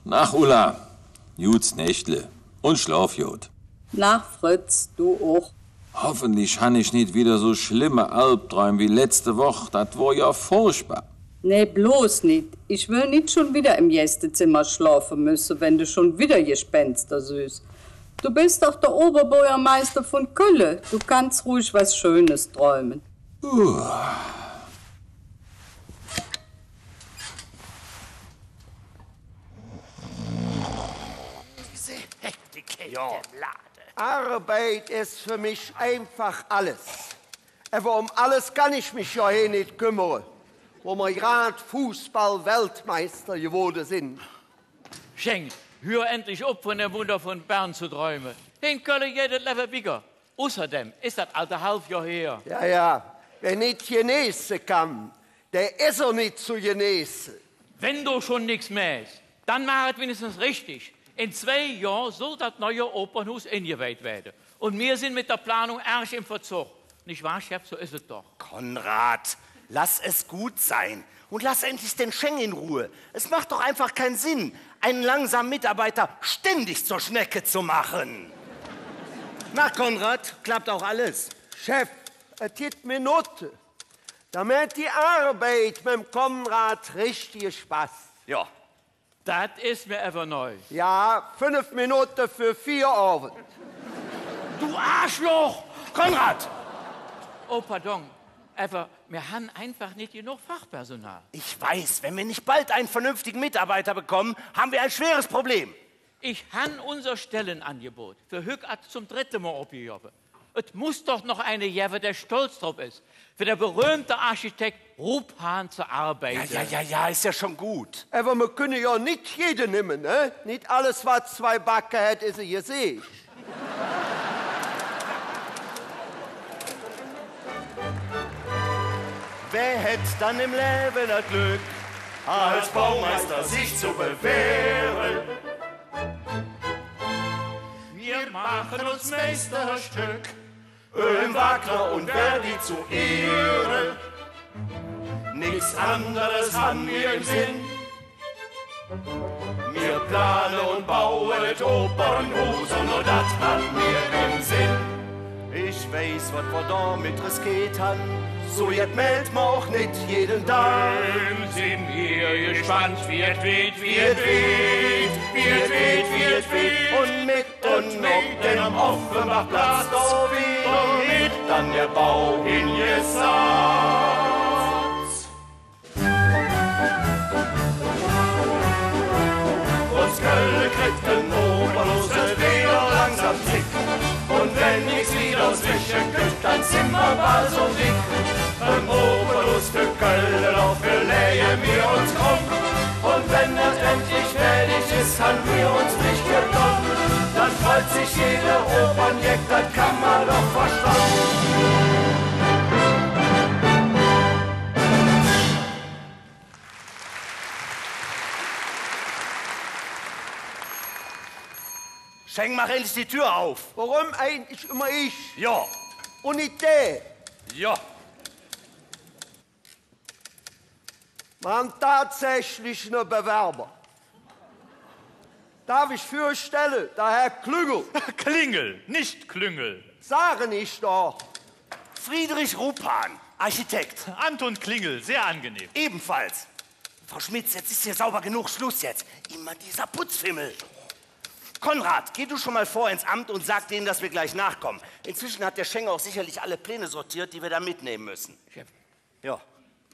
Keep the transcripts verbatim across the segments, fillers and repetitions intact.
Naach, Ulla. Guts Nächtle. Un schlof god. Naach, Fritz, do och. Hoffentlich han ich nit widder su schlimme Albdräum wie letzte Woch. Dat wor jo furchbar. Nä, bloß nit. Ich well nit schon widder em Gästezimmer schlofe müsse, wenn de schon widder Gespenster sühs. Do bes doch der Oberbürgermeister vun Kölle. Do kanns ruhig wat Schönes dräume. Diese Hektik hier im Lade. Arbeid es för mich einfach alles. Ävver öm alles kann ich mich jo hee nit kümmere, wo mer grad Fußball-Weltmeister gewoode sin. Scheng, hür endlich op, vun dem Wunder vun Bern ze dräume. En Kölle geiht et levve bigger. Usserdäm es dat ald e halv Johr her. Jo, jo. Wä nit geneeße kann, dä es och nit ze geneeße. Wenn do schon nix mähs, dann maach et winnigstens richtig. En zwei Johr soll dat neue Opernhuus engeweiht wääde. Un mir sin met der Planung ärg em Verzog. Nit wahr, Chef? Su es et doch. Konrad, lass es gut sein. Und lass endlich den Scheng in Ruhe. Es macht doch einfach keinen Sinn, einen langsamen Mitarbeiter ständig zur Schnecke zu machen. Na, Konrad, klappt auch alles? Chef, et gitt Minutte, do mäht die Arbeid mem Konrad richtige Spass. Jo. Dat es mir ävver neu. Jo, fünf Minutte för Fierovend. Du Arschloch! Konrad! Oh, pardon. Ävver mir han einfach nit genog Fachpersonal. Ich weiß, wenn wir nicht bald einen vernünftigen Mitarbeiter bekommen, haben wir ein schweres Problem. Ich han unser Stellenangebot för hügg ald zom drette Mol opgegovve. Et muss doch noch eine gevve, dä stolz drop es, för der berühmte Architekt Rupp Hahn ze arbeide. Ja, ja, ja, ja, ist ja schon gut. Ävver mer künne jo nit jede nemme, ne? Nit alles, wat zwei Backe hät, es e Geseech. Wer hätt dann im Leben das Glück, als Baumeister sich zu bewähren? Wir machen uns Meisterstück, Oehlenwagner und Verdi zu Ehren. Nix anderes han wir im Sinn. Wir planen und bauen et Opernhuus und nur dat han wir im Sinn. Ich weiß, wat wir damit riskeet han, su jet mäht mer och nit jeden Dag. Drum sin wir gespannt, wie et weed, wie et weed, wie et weed, wie et weed. Und mit und noch dem Offenbachplatz, do weed dann der Bau hingesat. Uns Kölle kritt en Opernhuus, et weed langsam zick. Und wenn nix widder zwesche kütt, dann sin mer bal su dick. Em Opernhuus för Kölle, do verläge mer uns krumm. Und wenn dat endlich fäädig es, han mer uns nit gedomm. Dann freit sich jeder Opernjeck, dat kann mer doch verstonn. Scheng, mach endlich die Tür auf! Woröm eigentlich immer ich? Jo. Und nit dä? Jo. Mer han tatsächlich ene Bewerber. Darf ich vürstelle, der Herr Klüngel? Klingel, nicht Klüngel. Sage ich doch. Friedrich Rupp Hahn, Architekt. Anton Klingel, sehr angenehm. Ebenfalls. Frau Schmitz, jetzt ist hier sauber genug, Schluss jetzt. Immer dieser Putzfimmel. Konrad, geh du schon mal vor ins Amt und sag denen, dass wir gleich nachkommen. Inzwischen hat der Scheng auch sicherlich alle Pläne sortiert, die wir da mitnehmen müssen. Chef. Ja.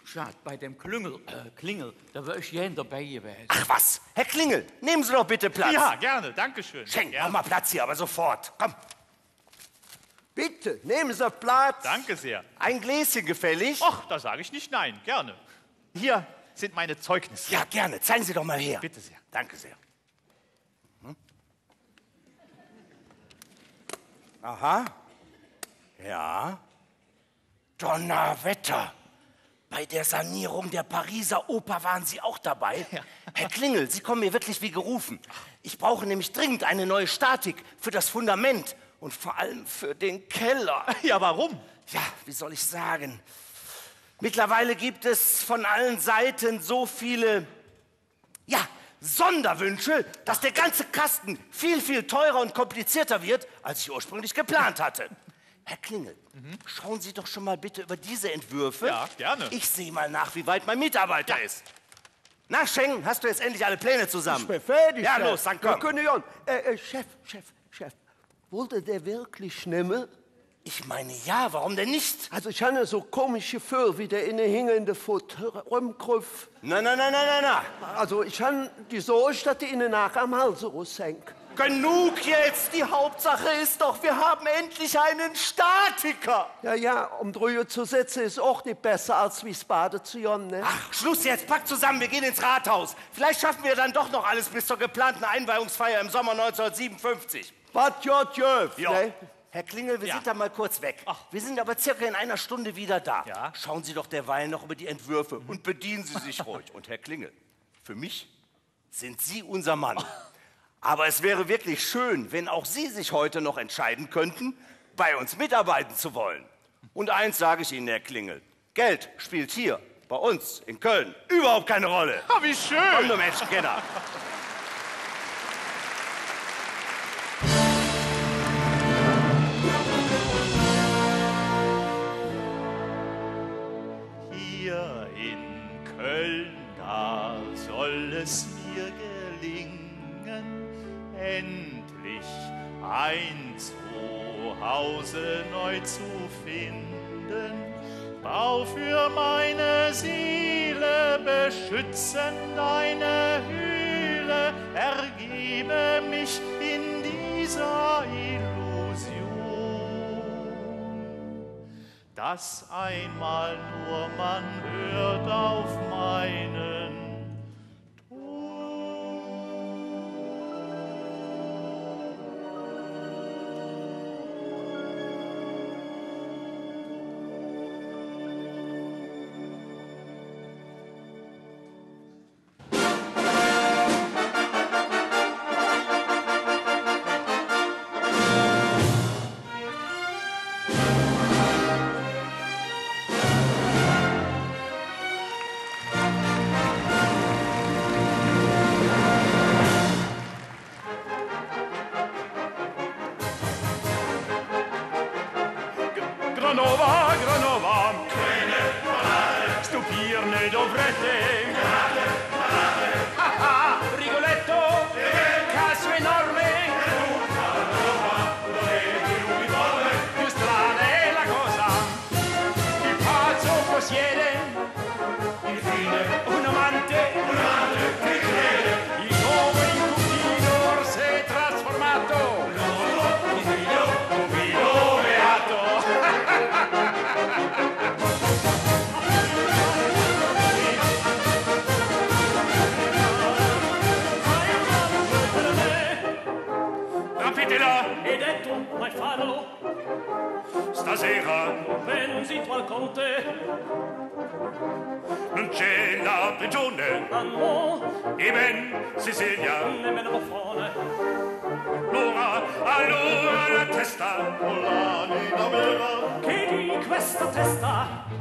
Schad, bei dem Klüngel, äh, Klingel, da wör ich gään dabei gewäse. Ach was, Herr Klingel, nehmen Sie doch bitte Platz. Ja, gerne, danke schön. Scheng, gerne. Mach mal Platz hier, aber sofort. Komm. Bitte, nehmen Sie Platz. Danke sehr. Ein Gläschen gefällig? Och, da sage ich nicht nein, gerne. Hier sind meine Zeugnisse. Ja, gerne. Zeigen Sie doch mal her. Bitte sehr. Danke sehr. Hm? Aha. Ja. Donnerwetter! Bei der Sanierung der Pariser Oper waren Sie auch dabei? Ja. Herr Klingel, Sie kommen mir wirklich wie gerufen. Ich brauche nämlich dringend eine neue Statik für das Fundament und vor allem für den Keller. Ja, warum? Ja, wie soll ich sagen? Mittlerweile gibt es von allen Seiten so viele, ja, Sonderwünsche, dass der ganze Kasten viel, viel teurer und komplizierter wird, als ich ursprünglich geplant hatte. Herr Klingel, mhm, schauen Sie doch schon mal bitte über diese Entwürfe. Ja, gerne. Ich sehe mal nach, wie weit mein Mitarbeiter ist. Na, Schengen, hast du jetzt endlich alle Pläne zusammen? Ich bin fertig, Chef. Ja, los, dann komm. Wir können ja. Äh, äh, Chef, Chef, Chef. Wollt dä wirklich nemme? Ich meine, ja, warum denn nicht? Also, ich han e su komisch Geföhl, wie dä inne hinge en de Fauteuil römkröp. Na, na, na, na, na, na. Also, ich han die Sorg, dat dä inne noh am Hals erushängk. Genug jetzt! Die Hauptsache ist doch, wir haben endlich einen Statiker! Ja, ja, öm drügge ze setze es och nit besser, als wie es bade ze gonn, ne? Ach, Schluss jetzt! Pack zusammen, wir gehen ins Rathaus. Vielleicht schaffen wir dann doch noch alles bis zur geplanten Einweihungsfeier im Sommer neunzehnhundertsiebenundfünfzig. Wat got, got, jo, ne? Herr Klingel, wir sind da mal kurz weg. Ach. Wir sind aber circa in einer Stunde wieder da. Ja. Schauen Sie doch derweil noch über die Entwürfe und bedienen Sie sich ruhig. Und Herr Klingel, für mich sind Sie unser Mann. Aber es wäre wirklich schön, wenn auch Sie sich heute noch entscheiden könnten, bei uns mitarbeiten zu wollen. Und eins sage ich Ihnen, Herr Klingel: Geld spielt hier bei uns in Köln überhaupt keine Rolle. Ah, wie schön. Komm, du Menschenkenner. Hier in Köln, da soll es mir gelingen, endlich ein Zuhause neu zu finden. Bau für meine Seele beschützend eine Höhle, ergebe mich in dieser Illusion, dass einmal nur man hört auf meinen Granova, Granova, stupir ne dovrete. Ah, ah, Rigoletto, caso enorme. Più strana è la cosa, il pazzo possiede infine un amante, un amante che crede, il nuovo inquilino forse trasformato, Cupido, Cupido beato. Rapitela! Ed è tu, mai farlo. Stasera. Pensi tu al conte? Non c'è la prigione. Ah, no. E ben, Sicilia. Nemmeno Buffone. Allora, allora la testa. Con l'anima vera. Che di questa testa?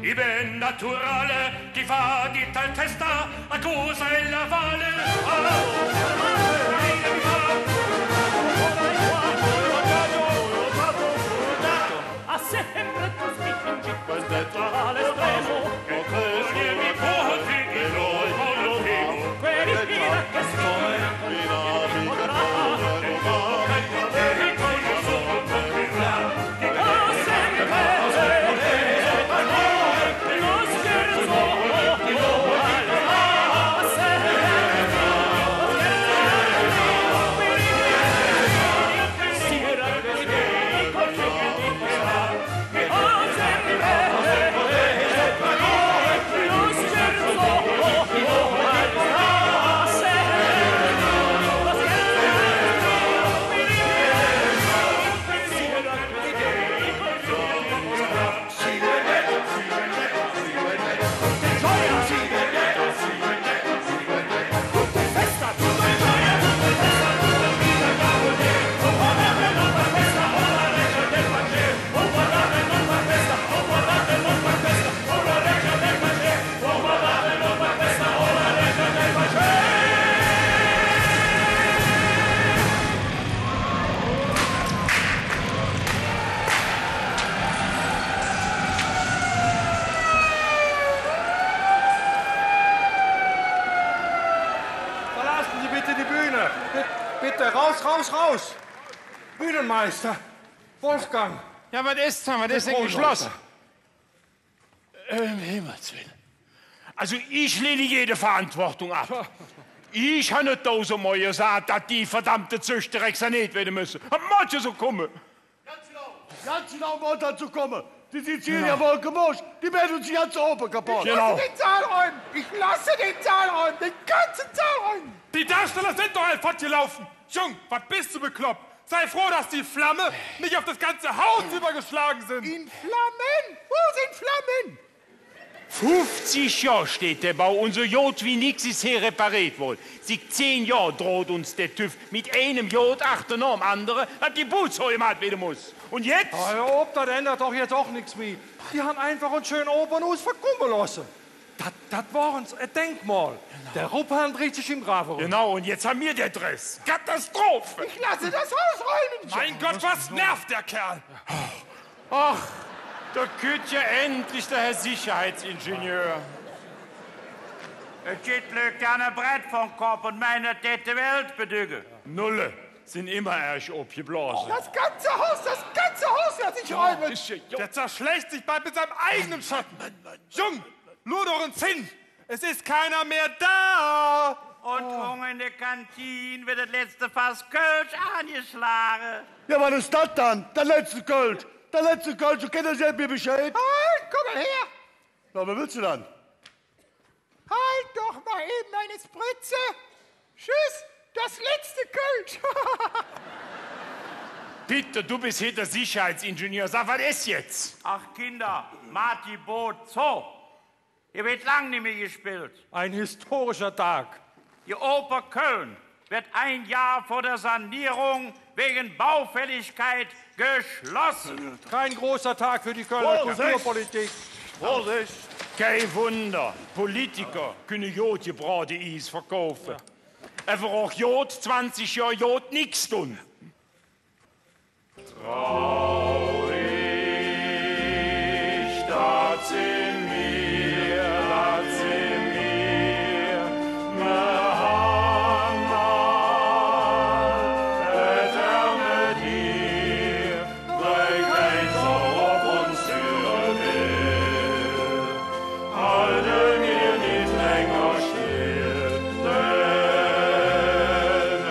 I ben naturale, chi fa di tal testa, accusa e la vale. Ha sempre tu spingi, quel detto all'estremo, che questo mi porti di noi con lo primo. Queri che Raus, raus! Bühnenmeister, Wolfgang. Jo, wat es dann? Wat es dann geschlosse? Üm Himmels Welle. Alsu, ich lehne jede Verantwortung av. Ich han et dausendmol gesaht, dat die verdammte Zög zerecksaneet wääde müsse. Dat muss jo su kumme. Ganz genau. Ganz genau muss dat su kumme. Die Sizilier Wolkebusch, die mäht uns de ganze Oper kapodd. Genau. Ich lasse den Saal räumen. Ich lasse den Saal räumen. Den ganzen Saal räumen. Die Darsteller sin doch all fottgelaufe. Jung, wat bes do beklopp? Sei froh, dat die Flamme nit op dat ganze Huus üvvergeschlage sin. In Flammen? Wo sin Flammen? Fuffzig Johr steiht dä Bau un su god wie nix es hee repareet woode. Zick zehn Johr droht uns dä TÜV met einem Gutachte nohm andere, dat de Bud zogemaht wääde muss. Un jetz? Hür op, dat ändert doch jetz och nix mih. Die han einfach uns schön Opernhuus verkumme looße. Dat, dat wor uns e Denkmol. Genau. Dä Rupp han drieht sich em Grave eröm. Genau, un jetz han mir dä Dress. Katastroph! Ich lasse das Haus räumen! Mein Gott, was nervt der Kerl! Ach, do kütt jo endlich dä Herr Sicherheitsingenieur. Et gitt Lück, die han e Brett vürm Kopp un meine, dat deit de Welt bedügge. Nulle sin immer ärg opgeblose. Das ganze Haus, das ganze Haus lass ich räumen. Der zerschlägt sich bald mit seinem eigenen Schatten. Jung, luur doch ens hin. Es ist keiner mehr da. Un unge en der Kantine weed dat letzte Fass Kölsch aangeschlage. Jo, wat es dat dann? Dat letzte Kölsch. Dat letzte Kölsch, do kennt ehr selver Bescheid. Halt, kumm ens her. Na, wat wells do dann? Halt doch ens evvens ming Spritze. Tschüss, das letzte Kölsch. Bitte, do bes hee der Sicherheitsingenieur. Sag, wat es jetz? Ach, Kinder, maht de Bud zo. Hee weed lang nit mih gespillt. Ein historischer Tag. Die Oper Köln wird ein Jahr vor der Sanierung wegen Baufälligkeit geschlossen. Kein großer Tag für die Kölner Kulturpolitik. Vorsicht! Kei Wunder, Politiker künne god gebrode Ies verkaufe. Ävver och god zwanzig Johr god nix dun. Traurig, dat sin mir, dat sin mir, mer han all et ärme Dier, weil kein Sog op uns hüre will. Halde mer nit länger still, denn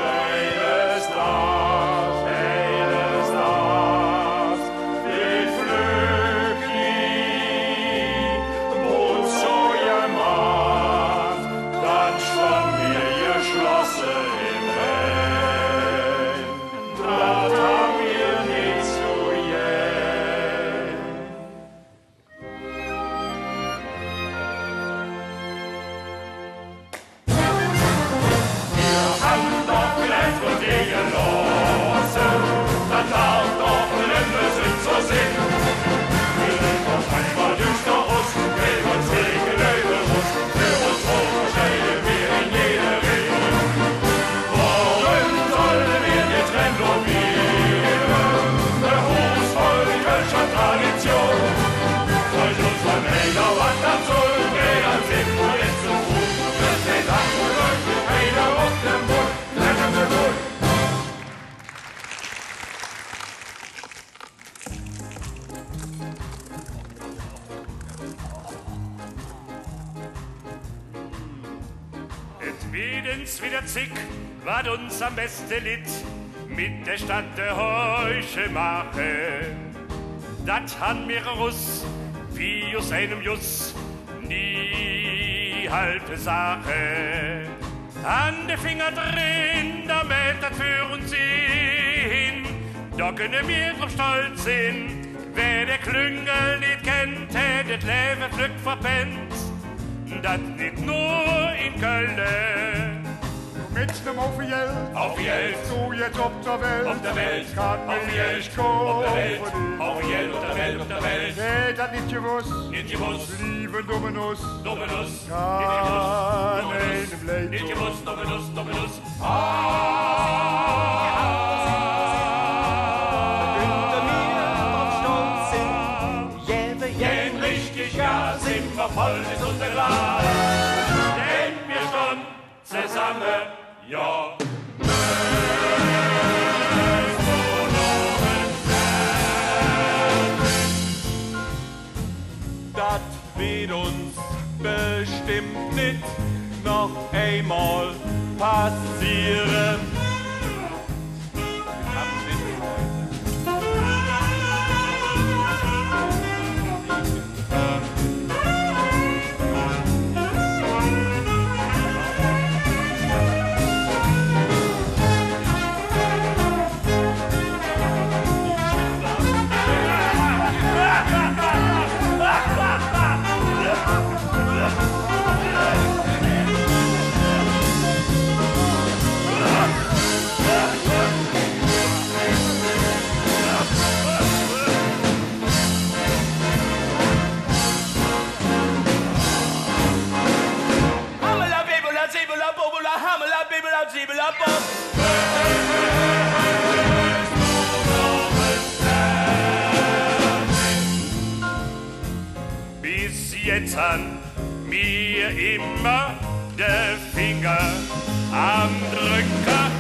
eines Dags, eines Dags, die Flüchtling, uns so ihr Macht, dann stonn mer geschlosse em Rhing. Dat han mer nit zo gään. Woröm solle mer getrennt un blieve? Dä Huus voll kölscher Tradition. Sollt uns dann einer wat dann sollen, wär dann sin mer jetz zo früh. Gott sei Dank, mer läuf keiner op dem Mund. Et weed uns widder zick, wat uns am beste litt, met der Stadt de Häusche maache. Dat han mer us, wie us einem Juss, nie halbe Saache. An de Finger dren, domet dat för uns sin, do künne mer drop stolz sin. Wä de Klüngel nit kennt, hät et Levve flöck verpennt. Dat nit nor en Kölle. Met dem Haufe Geld. Haufe Geld. Bes do jetz op der Welt. Op der Welt. Kann mer nit kaufe. Haufe Geld op der Welt, op der Welt. Wä dat nit gewoss. Nit gewoss. Blieve dumme Nuss. Dumme Nuss. Kann einem leid dun. Nit gewoss, dumme Nuss, dumme Nuss. Ah. Künnt ehr mer drop stolz sin, gevve gään richtig Gas, sin mer voll bes unter Glas. Denn mer stonn zesamme, jo. Uns bestemmp nit noch eimol passeere. Hammela, bebela, sebela, bobela, hammela, bebela, sebela, bob. Bis jetz han mer immer de Finger am Dröcker.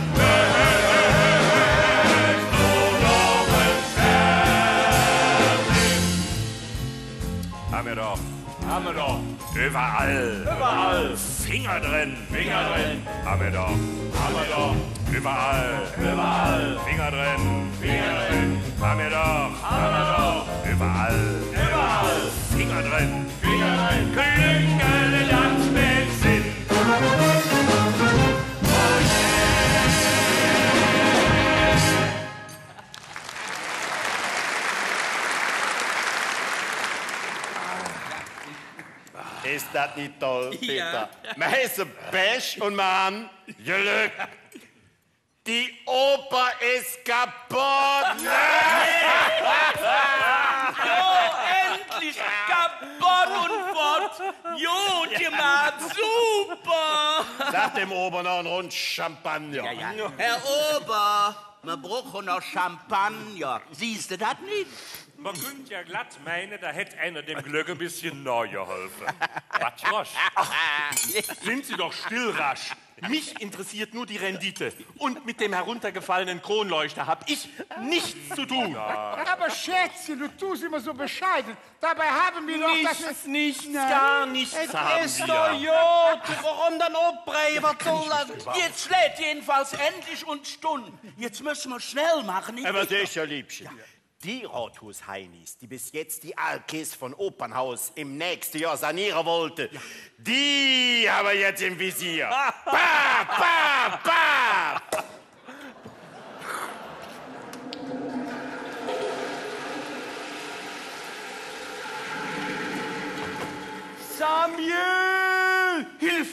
Han mer doch. Han mer doch. Üvverall. Üvverall. Finger dren. Finger dren. Han mer doch. Han mer doch. Üvverall. Üvverall. Finger dren. Finger dren. Han mer doch. Han mer doch. Üvverall. Üvverall. Finger dren. Finger dren. Klüngele dat met Sinn. Es dat nit toll, Peter? Jo. Mer heiße Pech un mer han Glöck. Die Oper es kapodd. Jo, endlich kapodd un fott. God gemaht, super. Sag dem Ober noch en Rund Champagner. Jo, jo. Herr Ober, mer bruche noch Champagner. Sühs de dat nit? Mer künnt jo glatt meine, do hätt einer dem Glöck e bessche nohgeholfe. Wat, Josch? Ach, sind Sie doch still, Rasch. Mich interessiert nur die Rendite. Und mit dem heruntergefallenen Kronleuchter hab ich nichts zu tun. Ävver Schätzche, do doos immer su bescheiden. Dobei han mer doch dat... Nix, nix, nein, gar nix han mer. Es doch god. Woröm dann opbrenne? Wat soll dat? Jetz schläht jedenfalls endlich uns Stund. Jetz müsse mer schnell maache. Ävver secher, Liebche. Die Rodhuus-Heinis, die bes jetz die Aalkess vum Opernhuus em nächste Johr saneere wollte, die han mer jetz em Visier. Paff, paff, paff! Samuel! Hilf!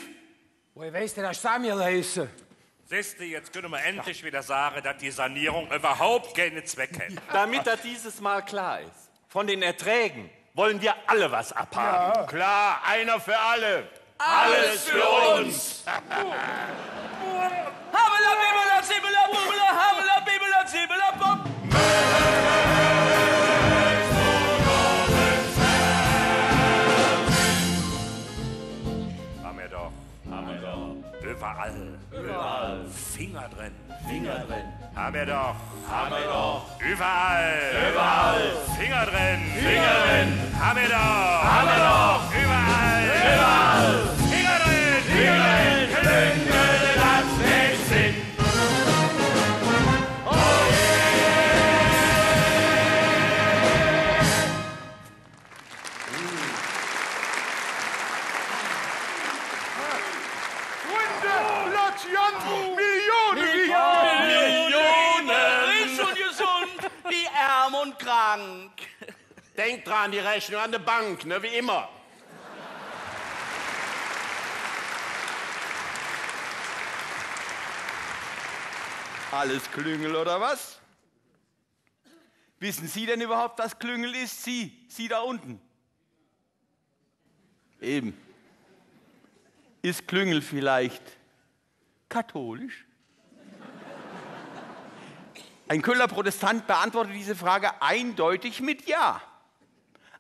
Woher weiß der, dat ich Samuel heiße? Sühs de, jetz künne mer endlich widder sage, dat die Sanierung üvverhaup keine Zweck hät. Damit dat dieses Mal klar ist, von den Erträgen wollen wir alle was abhaben. Ja. Klar, einer für alle. Alles für uns. Hammela, bimmela, zimmela, bummela, hammela, bimmela, zimmela, bom. Han mer doch. Han mer doch. Üvverall. Üvverall. Finger dren. Finger dren. Han mer doch. Han mer doch. Üvverall. Üvverall. Finger dren. Finger dren. Han mer doch. Han mer doch. Üvverall. Üvverall. Finger dren. Finger dren. Klüngele dat met Sinn. Fründe, Platz, Jan, Millione, Millione. Frisch un gesund, wie ärm un krank. Denk dran, die Rechnung an de Bank, ne, wie immer. Alles Klüngel, oder was? Wissen Sie denn überhaupt, was Klüngel ist? Sie, Sie da unten. Eben. Ist Klüngel vielleicht katholisch? Ein Kölner Protestant beantwortet diese Frage eindeutig mit Ja.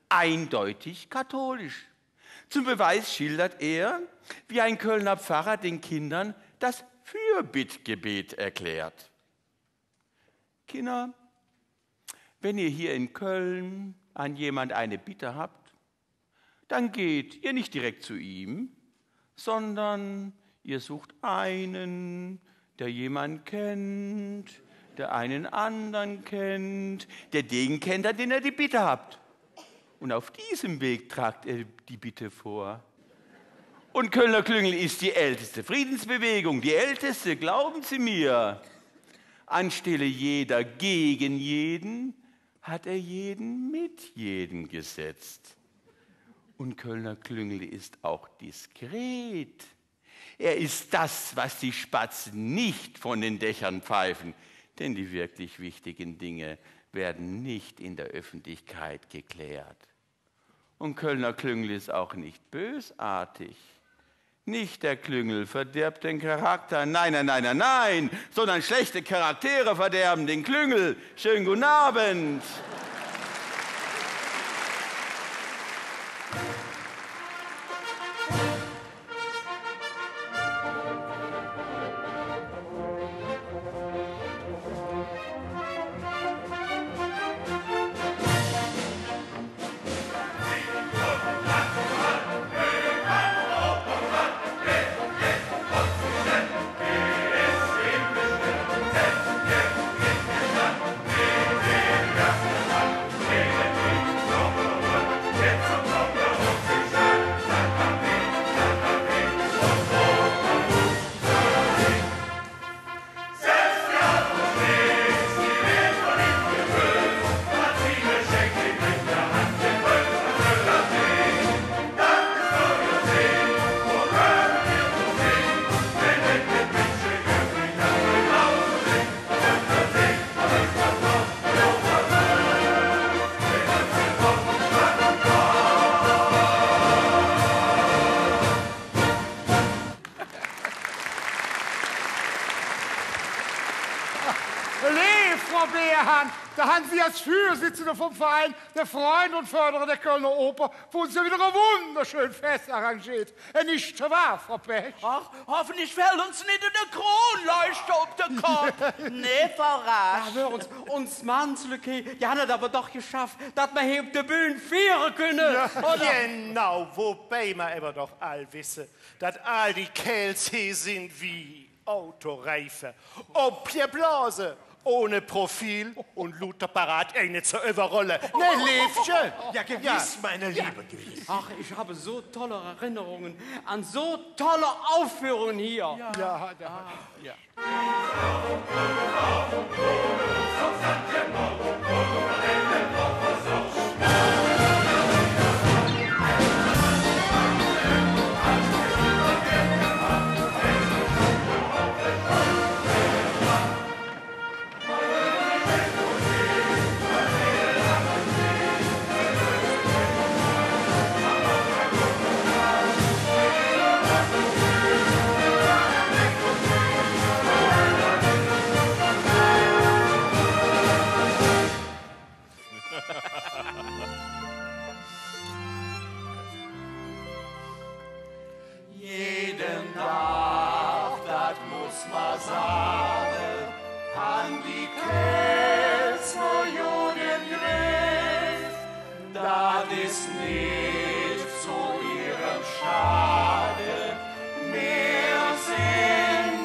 Eindeutig katholisch. Zum Beweis schildert er, wie ein Kölner Pfarrer den Kindern das Fürbittgebet erklärt. Kinder, wenn ihr hier in Köln an jemand eine Bitte habt, Dann geht ihr nicht direkt zu ihm, sondern ihr sucht einen, der jemand kennt, der einen anderen kennt, der den kennt, an den ihr die Bitte habt. Und auf diesem Weg tragt ihr die Bitte vor. Und Kölner Klüngel ist die älteste Friedensbewegung, die älteste, glauben Sie mir. Anstelle jeder gegen jeden hat er jeden mit jeden gesetzt. Und Kölner Klüngel ist auch diskret. Er ist das, was die Spatzen nicht von den Dächern pfeifen, denn die wirklich wichtigen Dinge werden nicht in der Öffentlichkeit geklärt. Und Kölner Klüngel ist auch nicht bösartig. Nicht der Klüngel verdirbt den Charakter, nein, nein, nein, nein, nein, sondern schlechte Charaktere verderben den Klüngel. Schönen guten Abend. Leev Frau Behrhahn, do han Se als Vürsitzende vum Verein, de Freund un Förderer der Kölner Oper, för uns jo widder e wunderschön Fess arrangeet. Äh, nit wahr, Frau Pech? Ach, hoffentlich fällt uns nit en Kronleuchter op der Kopp. Nee, Frau Rasch. Ja, hür ens, uns Mannslück, die han et ävver doch geschaff, dat mer hee op der Bühn fiere künne. Ja. Oder? Genau, wobei mer ävver doch all wesse, dat all die Kääls hee sin wie Autoreife. Opgeblose, ohne Profil un luuter parat, eine ze üvverrolle. Ne, Leevche? Ja, gewiss, meine Liebe, gewiss. Ach, ich habe so tolle Erinnerungen an so tolle Aufführungen hier. Ja, ja, ja. Jeden Dag, dat muss mer sage, han die Kääls mer god em Greff. Dat es nit zo ihrem Schade, mir sin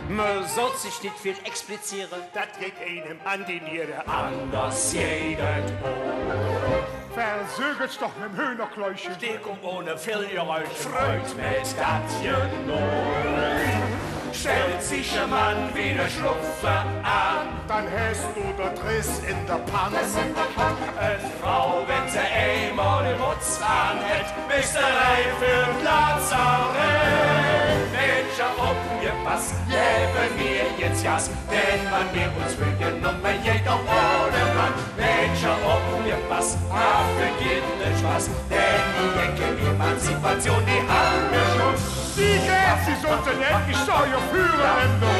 Mer sollt sich nit vill expliziere. Dat geiht einem an de Niere. Anders geiht et och. Versögels doch mem Höhnerkläuche. Steh kumm ohne Fellgeräusch. Freut met dat Genoog. Stellt sich e Mann wie ne Schlupfe aan, dann häs do dat Riss en der Pann. En Frau, wenn se eimol ne Motz aan hät, bes de reif för et Lazarett. Mädche, opgepass, gevve mir jetz Gas, denn wann mer uns vörgenomme, geiht doch ohne Mann. Mädche, opgepass, hab för keinet Spass, denn die Ecke Emanzipation, die han mer schon. Die Gäss, die sin su nett, ich soll jo führe, wenn do.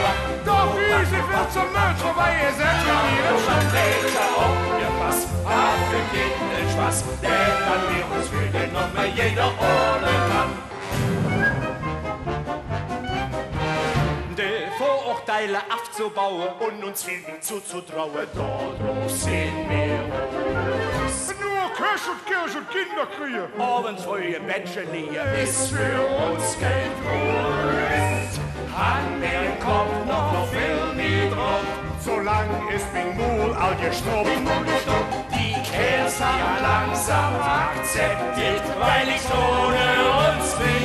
Doch wie se vill zom Möd vorbei, ihr seid jo hier im Stand. Mädche, opgepass, hab för keinet Spass, denn wann mer uns vörgenomme, geiht doch ohne Mann. De Vör- Teile avzebaue un uns vill mih zozetraue, dodröm sin mer uns. Nor Köch un Kirsch un Kinder krige. Ovends fröh em Bettche lige, es för uns kein Grund. Han mer em Kopp noch, noch vill mih drop. Su lang es ming Mul all gestoppt. Die Kääls han langsam akzepteet, weil nix ohne uns glitt.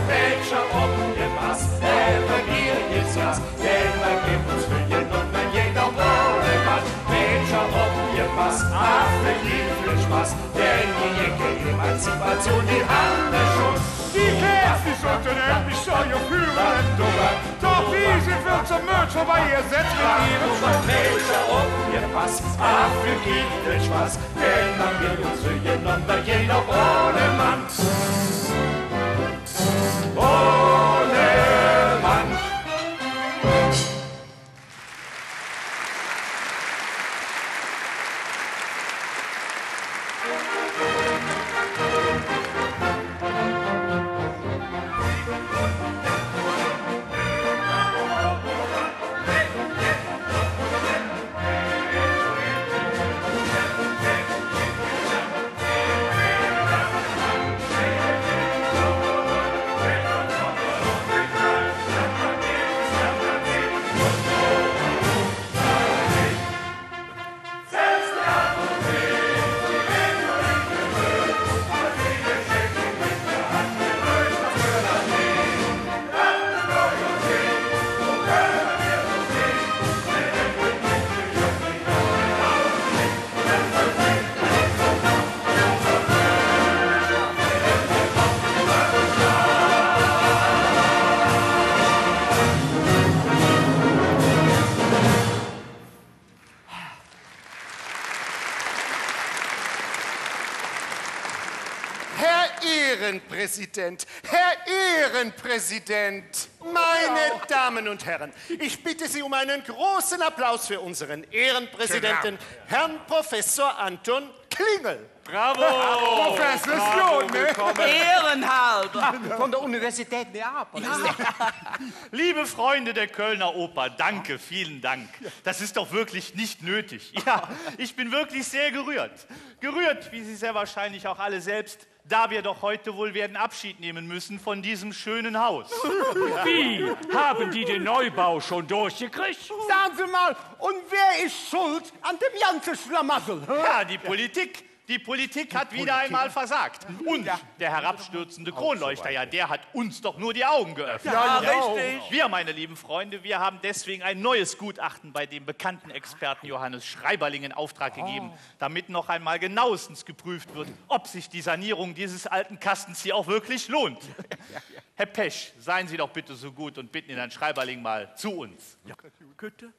Mädche, opgepass, Evangeliums Glas, denn mer gevv uns Müh un mer geiht och ohne Mann. Mädche, opgepass, Affe gevv vill Spass, denn die Ecke Emanzipation, die han mer schon. Die Kääls, die sollte nämlich so geführt. Doch wie sin vill zom Mööd vörbei, ehr setz met ihrem Schwall. Mädche, opgepass, Affe gevv vill Spass, denn mer geiht uns Müh un mer geiht och ohne Mann. Ohne Mann. Herr Ehrenpräsident, Herr Ehrenpräsident, meine Damen und Herren, ich bitte Sie um einen großen Applaus für unseren Ehrenpräsidenten, Herrn Professor Anton Klingel. Bravo! Professor, es lohnt, ne? Ehrenhalber. Von der Universität Neapel. Ja. Liebe Freunde der Kölner Oper, danke, vielen Dank. Das ist doch wirklich nicht nötig. Ja, ich bin wirklich sehr gerührt. Gerührt, wie Sie sehr wahrscheinlich auch alle selbst, da wir doch heute wohl werden Abschied nehmen müssen von diesem schönen Haus. Wie? Haben die den Neubau schon durchgekriegt? Sagen Sie mal, und wer ist schuld an dem ganzen Schlamassel, hä? Ja, die Politik. Die Politik hat wieder einmal versagt. Und der herabstürzende Kronleuchter, ja, der hat uns doch nur die Augen geöffnet. Ja, richtig. Wir, meine lieben Freunde, wir haben deswegen ein neues Gutachten bei dem bekannten Experten Johannes Schreiberling in Auftrag gegeben, damit noch einmal genauestens geprüft wird, ob sich die Sanierung dieses alten Kastens hier auch wirklich lohnt. Herr Pesch, seien Sie doch bitte so gut und bitten den Herrn Schreiberling mal zu uns. Ja, bitte.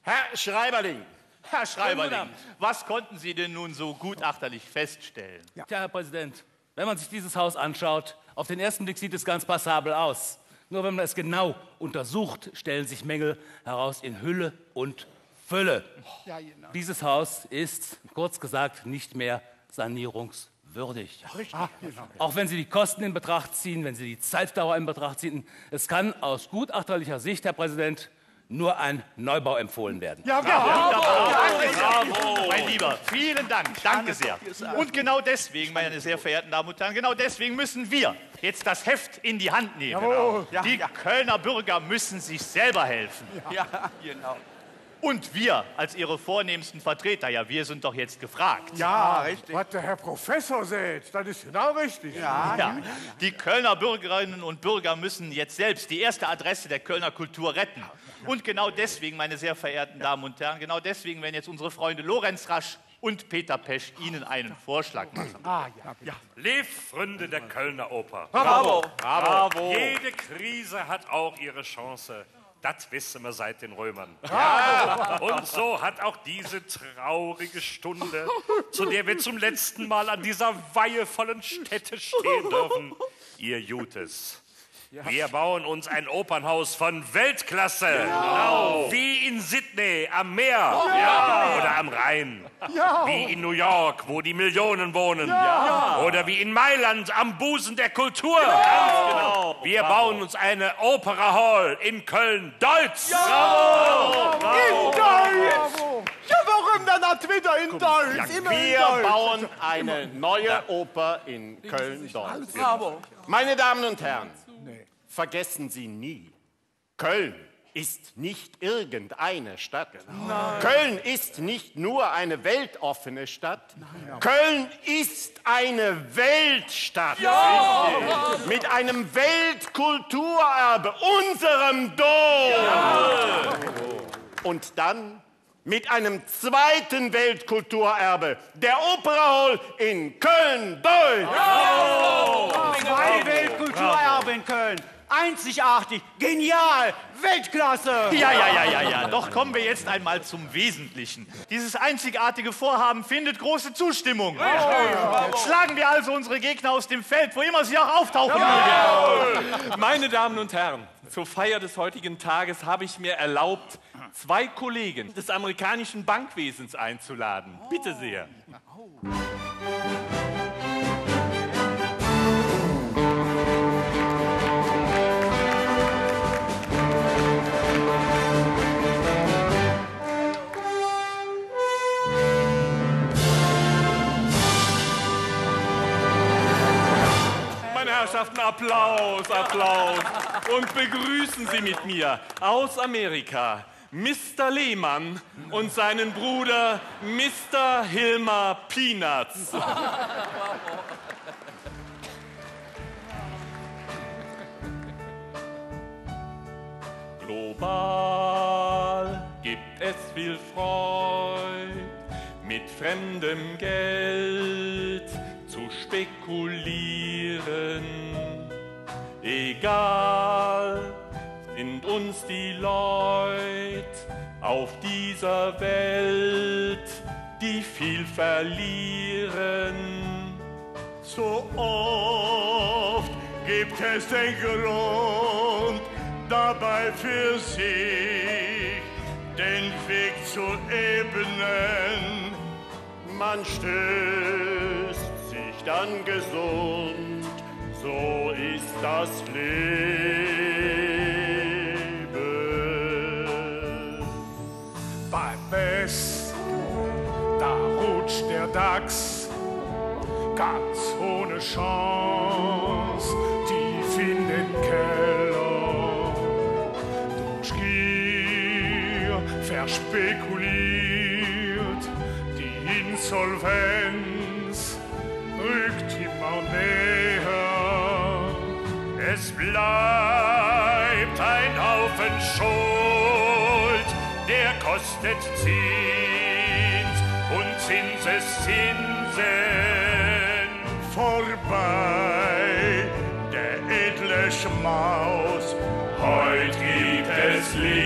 Herr Schreiberling. Herr Schreiberling, was konnten Sie denn nun so gutachterlich feststellen? Ja. Tja, Herr Präsident, wenn man sich dieses Haus anschaut, auf den ersten Blick sieht es ganz passabel aus. Nur wenn man es genau untersucht, stellen sich Mängel heraus in Hülle und Fülle. Ja, genau. Dieses Haus ist, kurz gesagt, nicht mehr sanierungswürdig. Richtig. Ah, genau. Auch wenn Sie die Kosten in Betracht ziehen, wenn Sie die Zeitdauer in Betracht ziehen, es kann aus gutachterlicher Sicht, Herr Präsident, nur ein Neubau empfohlen werden. Ja, bravo! Bravo, mein Lieber, vielen Dank, danke sehr. Und genau deswegen, meine sehr verehrten Damen und Herren, genau deswegen müssen wir jetzt das Heft in die Hand nehmen. Jawohl. Die Kölner Bürger müssen sich selber helfen. Ja, genau. Und wir als ihre vornehmsten Vertreter, ja, wir sind doch jetzt gefragt. Ja, richtig. Wat der Herr Professor säht, dat es genau richtig. Ja, ja, ja. Die Kölner Bürgerinnen und Bürger müssen jetzt selbst die erste Adresse der Kölner Kultur retten. Und genau deswegen, meine sehr verehrten Damen und Herren, genau deswegen werden jetzt unsere Freunde Lorenz Rasch und Peter Pesch Ihnen einen Vorschlag machen. Ah, ja. Ja. Leev Fründe der Kölner Oper. Bravo! Bravo! Jede Krise hat auch ihre Chance. Dat wesse mer seit den Römern. Ja. Und so hat auch diese traurige Stunde, zu der wir zum letzten Mal an dieser weihevollen Stätte stehen dürfen, ihr Gutes. Wir bauen uns ein Opernhaus von Weltklasse. Genau. Wie in Sydney am Meer oder am Rhein. Ja. Wie in New York, wo die Millionen wohnen. Ja. Oder wie in Mailand am Busen der Kultur. Ganz genau. Wir bauen uns eine Opera Hall in Köln-Deutz. Ja! In Deutz! Ja, woröm dann nit widder in Deutz? Immer in Deutsch. Wir bauen eine neue Oper in Köln-Deutz. Bravo. Meine Damen und Herren, vergessen Sie nie, Köln ist nicht irgendeine Stadt. Genau. Köln ist nicht nur eine weltoffene Stadt. Nein. Köln ist eine Weltstadt. Ja! Mit einem Weltkulturerbe, unserem Dom. Ja! Und dann mit einem zweiten Weltkulturerbe, der Opera Hall in Köln-Deutz. Zwei Weltkulturerbe in Köln. Einzigartig, genial, Weltklasse. Ja, ja, ja, ja, ja. Doch kommen wir jetzt einmal zum Wesentlichen. Dieses einzigartige Vorhaben findet große Zustimmung. Schlagen wir also unsere Gegner aus dem Feld, wo immer sie auch auftauchen mögen. Meine Damen und Herren, zur Feier des heutigen Tages habe ich mir erlaubt, zwei Kollegen des amerikanischen Bankwesens einzuladen. Bitte sehr. Meine Herrschaften, Applaus, Applaus. Und begrüßen Sie mit mir aus Amerika Mister Lehmann und seinen Bruder Mister Hilmar Peanuts. Global gibt es viel Freud, mit fremdem Geld zu spekulieren. Egal sind uns die Leut auf dieser Welt, die viel verlieren. So oft gibt es den Grund, dabei für sich den Weg zu ebnen. Man stößt sich dann gesund, so ist das Leben. Beim Best, da rutscht der Dax ganz ohne Chance tief in den Keller. Durch Gier verspekuliert die Insolvenz rückt immer näher. Es bleibt ein Haufen Schuld, der kostet Zins und Zinseszinsen. Vorbei der edle Schmaus, heut gibt es Linsen.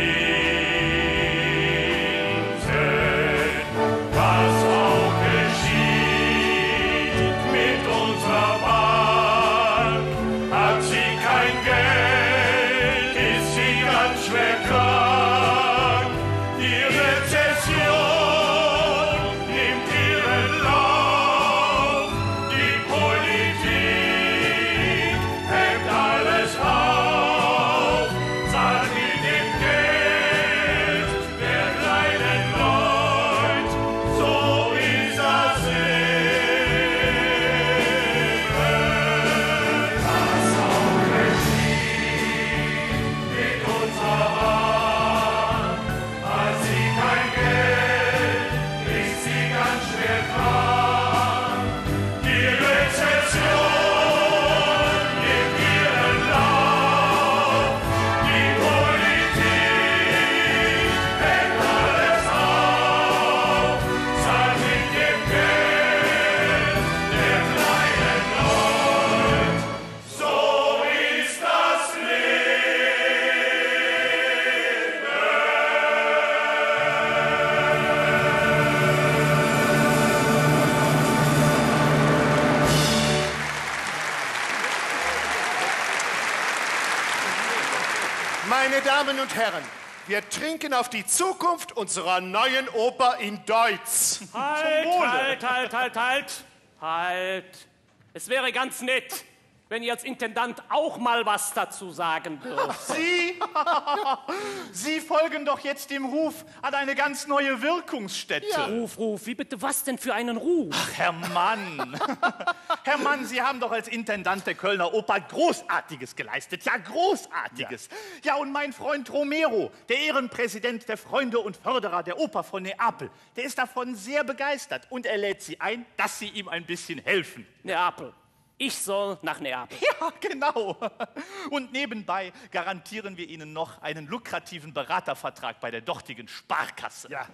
Was auch geschieht mit unserer Bank, hat sie kein Geld, ist sie ganz schwer krank. Die Rezession nimmt ihren Lauf, die Politik hebt alles auf, zahlt mit dem Geld der kleinen Leut, so ist das Leben. Was auch geschieht mit unserer Bank, hat sie kein Geld, ist sie ganz schwer krank. Die Rezession nimmt ihren Lauf, die Politik hebt alles auf, zahlt mit dem Geld der kleinen Leut, so ist das Leben. Meine Damen und Herren, wir trinken auf die Zukunft unserer neuen Oper in Deutz. Halt, zum Wohle. Halt, halt, halt, halt. Halt. Es wäre ganz nett, Wenn ich als Intendant auch mal was dazu sagen dürfte. Sie? Sie folgen doch jetzt dem Ruf an eine ganz neue Wirkungsstätte. Ja. Ruf, Ruf, wie bitte, was denn für einen Ruf? Ach, Herr Mann. Herr Mann, Sie haben doch als Intendant der Kölner Oper Großartiges geleistet. Ja, Großartiges. Ja. Ja, und mein Freund Romero, der Ehrenpräsident der Freunde und Förderer der Oper von Neapel, der ist davon sehr begeistert und er lädt Sie ein, dass Sie ihm ein bisschen helfen. Neapel. Ich soll nach Neapel. Ja, genau. Und nebenbei garantieren wir Ihnen noch einen lukrativen Beratervertrag bei der dortigen Sparkasse. Ja.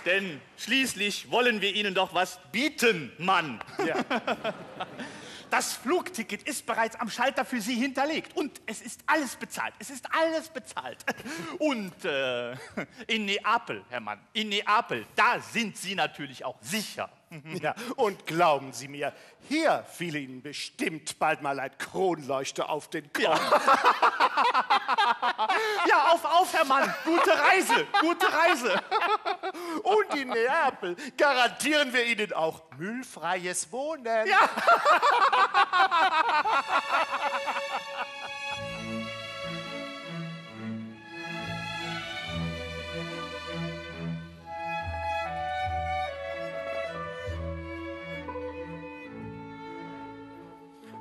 Denn schließlich wollen wir Ihnen doch was bieten, Mann. Ja. Das Flugticket ist bereits am Schalter für Sie hinterlegt. Und es ist alles bezahlt. Es ist alles bezahlt. Und, äh, in Neapel, Herr Mann, in Neapel, da sind Sie natürlich auch sicher. Ja, und glauben Sie mir, hier fiel Ihnen bestimmt bald mal ein Kronleuchter auf den Kopf. Ja. Ja, auf, auf, Herr Mann. Gute Reise, gute Reise. Und in Neapel garantieren wir Ihnen auch müllfreies Wohnen. Ja.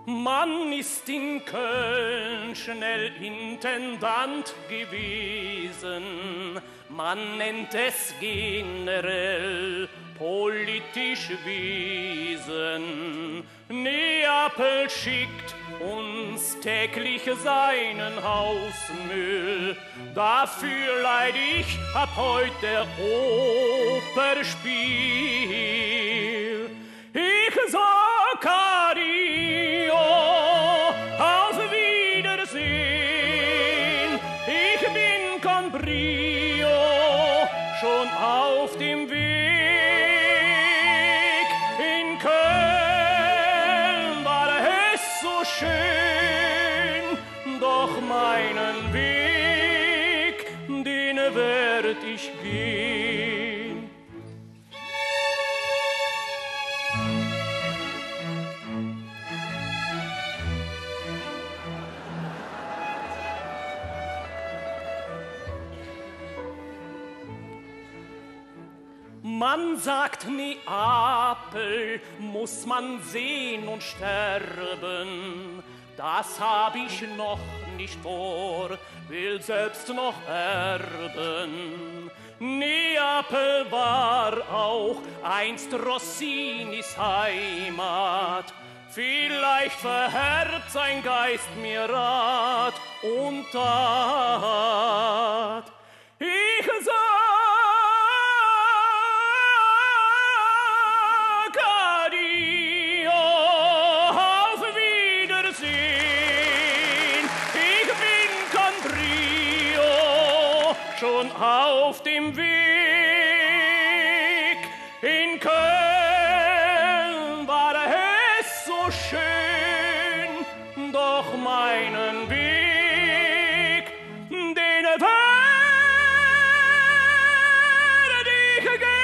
Man ist in Köln schnell Intendant gewesen, man nennt es generell politisch Wesen. Neapel schickt uns täglich seinen Hausmüll, dafür leid ich ab heute Opernspiel. Ich sag Addio, auf Wiedersehen, ich bin con brio schon auf dem Weg. In Köln war es so schön, doch meinen Weg, den werd ich gehen. Man sagt, Neapel muss man sehen und sterben. Das hab ich noch nicht vor, will selbst noch erben. Neapel war auch einst Rossinis Heimat. Vielleicht vererbt sein Geist mir Rat und Tat. Ich sag Addio, auf Wiedersehen. Ich bin con brio schon auf dem Weg. In Köln war es so schön, doch meinen Weg, den werd ich gehen.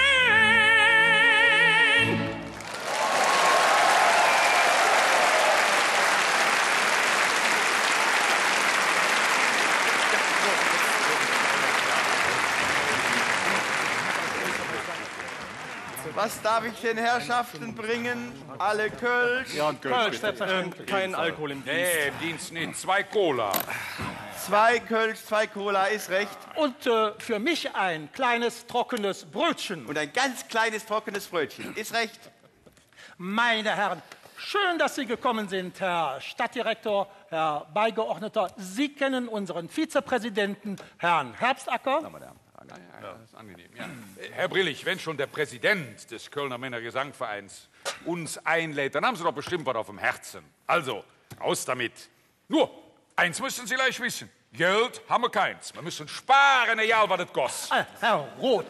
Was darf ich den Herrschaften bringen? Alle Kölsch? Ja, und Kölsch. Kölsch, selbstverständlich. Ähm, kein Alkohol im Dienst. Nee, im Dienst nicht. Zwei Cola. Zwei Kölsch, zwei Cola, ist recht. Und, äh, für mich ein kleines trockenes Brötchen. Und ein ganz kleines trockenes Brötchen, ist recht. Meine Herren, schön, dass Sie gekommen sind, Herr Stadtdirektor, Herr Beigeordneter. Sie kennen unseren Vizepräsidenten, Herrn Herbstacker. Ja, das ist angenehm, ja. Äh, Herr Brillig, wenn schon der Präsident des Kölner Männergesangvereins uns einlädt, dann haben Sie doch bestimmt was auf dem Herzen. Also, raus damit. Nur, eins müssen Sie gleich wissen. Geld haben wir keins. Wir müssen sparen, egal was es kostet. Äh, Herr Roth,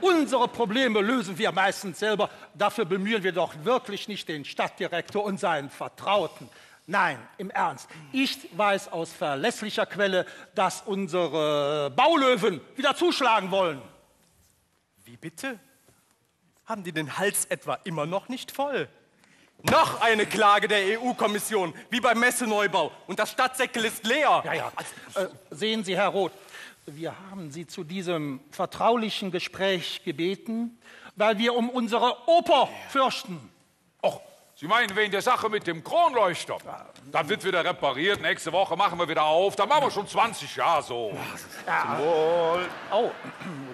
unsere Probleme lösen wir meistens selber. Dafür bemühen wir doch wirklich nicht den Stadtdirektor und seinen Vertrauten. Nein, im Ernst. Ich weiß aus verlässlicher Quelle, dass unsere Baulöwen wieder zuschlagen wollen. Wie bitte? Haben die den Hals etwa immer noch nicht voll? Noch eine Klage der E U-Kommission, wie beim Messeneubau. Und das Stadtsäckel ist leer. Ja, ja. Äh, sehen Sie, Herr Roth, wir haben Sie zu diesem vertraulichen Gespräch gebeten, weil wir um unsere Oper fürchten. Och, Sie meinen wegen der Sache mit dem Kronleuchter? Das wird wieder repariert. Nächste Woche machen wir wieder auf. Das machen wir schon zwanzig Jahre so. Ja. Zum Wohl. Oh,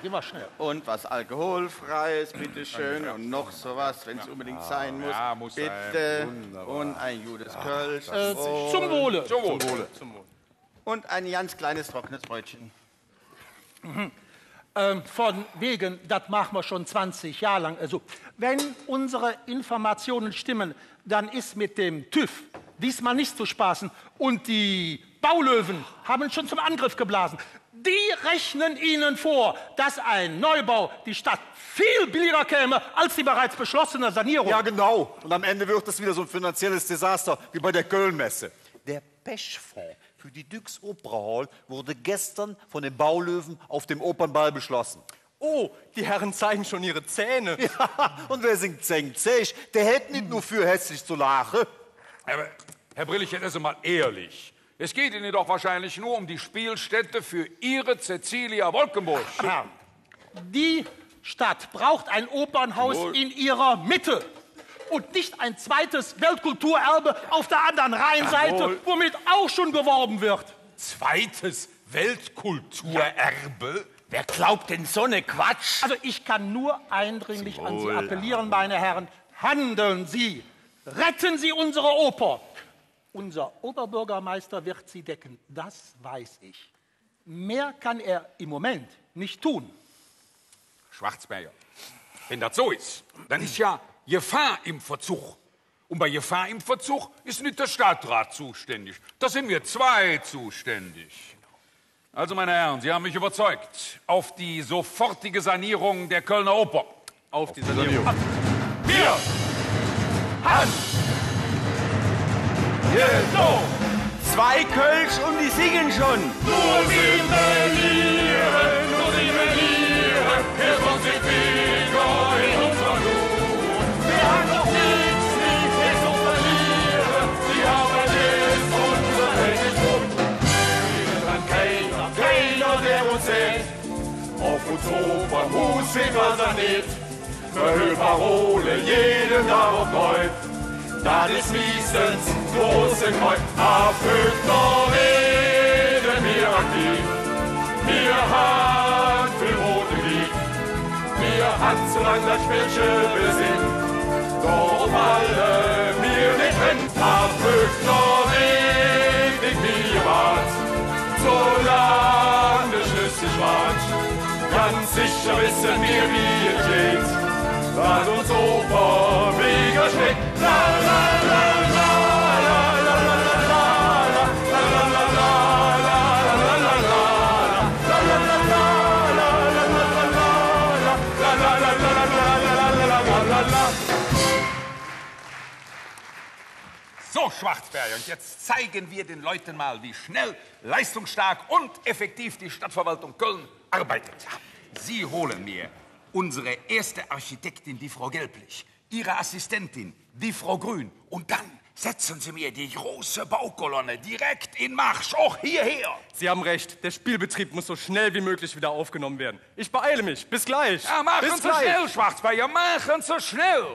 gehen wir schnell. Und was Alkoholfreies, bitteschön. Und noch so was, wenn es unbedingt sein muss. Ja, muss sein. Bitte. Wunderbar. Und ein gutes Kölsch. Äh, zum Wohle. Zum Wohle. Zum Wohle. Und ein ganz kleines trockenes Brötchen. Mhm. Ähm, von wegen, das machen wir schon zwanzig Jahre lang. Also, wenn unsere Informationen stimmen, dann ist mit dem TÜV diesmal nicht zu spaßen. Und die Baulöwen haben schon zum Angriff geblasen. Die rechnen Ihnen vor, dass ein Neubau die Stadt viel billiger käme als die bereits beschlossene Sanierung. Ja, genau. Und am Ende wird das wieder so ein finanzielles Desaster wie bei der Kölnmesse. Der Pechfonds für die Düx Opera Hall wurde gestern von den Baulöwen auf dem Opernball beschlossen. Oh, die Herren zeigen schon ihre Zähne. Ja, und wer sing Zäng zeig, der hät nit nur för hässlich zu laache. Aber, Herr Brill, jetzt mal ehrlich. Es geht Ihnen doch wahrscheinlich nur um die Spielstätte für Ihre Cäcilia Wolkenburg. Ja. Die Stadt braucht ein Opernhaus in ihrer Mitte und nicht ein zweites Weltkulturerbe auf der anderen Rheinseite, womit auch schon geworben wird. Zweites Weltkulturerbe? Wer glaubt denn so ne Quatsch? Also ich kann nur eindringlich an Sie appellieren, meine Herren, handeln Sie, retten Sie unsere Oper. Unser Oberbürgermeister wird Sie decken, das weiß ich. Mehr kann er im Moment nicht tun. Schwarzberger, wenn das so ist, dann ist ja Gefahr im Verzug. Und bei Gefahr im Verzug ist nicht der Stadtrat zuständig. Da sind wir zwei zuständig. Also, meine Herren, Sie haben mich überzeugt. Auf die sofortige Sanierung der Kölner Oper. Auf die Sanierung. Wir! Hand! Jetzt los! Zwei Kölsch und die singen schon. Nur simulieren, nur simulieren, wir sind wieder in unserer Ruhe. Wir haben noch nichts, nichts mehr zu verlieren. Die Arbeit ist unser täglich Brot. Keiner, keiner, der uns sieht, auf uns Opernhuus wird was saniert. Mer hürt Parole jeden Dag op neu. Dat es miestens große Kräuv. Avvögner weede mer aktiv. Mer han vill rote Gief. Mer han, solang dat Spillche besinnt, doch op alle mer nit rin. Avvögner weed nit mih gewaht, solang de Schluss nit wor. Ganz secher wesse mer, wie et geiht, wat uns Oper widder steiht. La, la, la, la. So, Schwarzberger, und jetzt zeigen wir den Leuten mal, wie schnell, leistungsstark und effektiv die Stadtverwaltung Köln arbeitet. Sie holen mir unsere erste Architektin, die Frau Gelblich, Ihre Assistentin, die Frau Grün, und dann setzen Sie mir die große Baukolonne direkt in Marsch, auch hierher. Sie haben recht, der Spielbetrieb muss so schnell wie möglich wieder aufgenommen werden. Ich beeile mich. Bis gleich. Ja, machen Sie schnell, Schwarzberger, machen Sie schnell.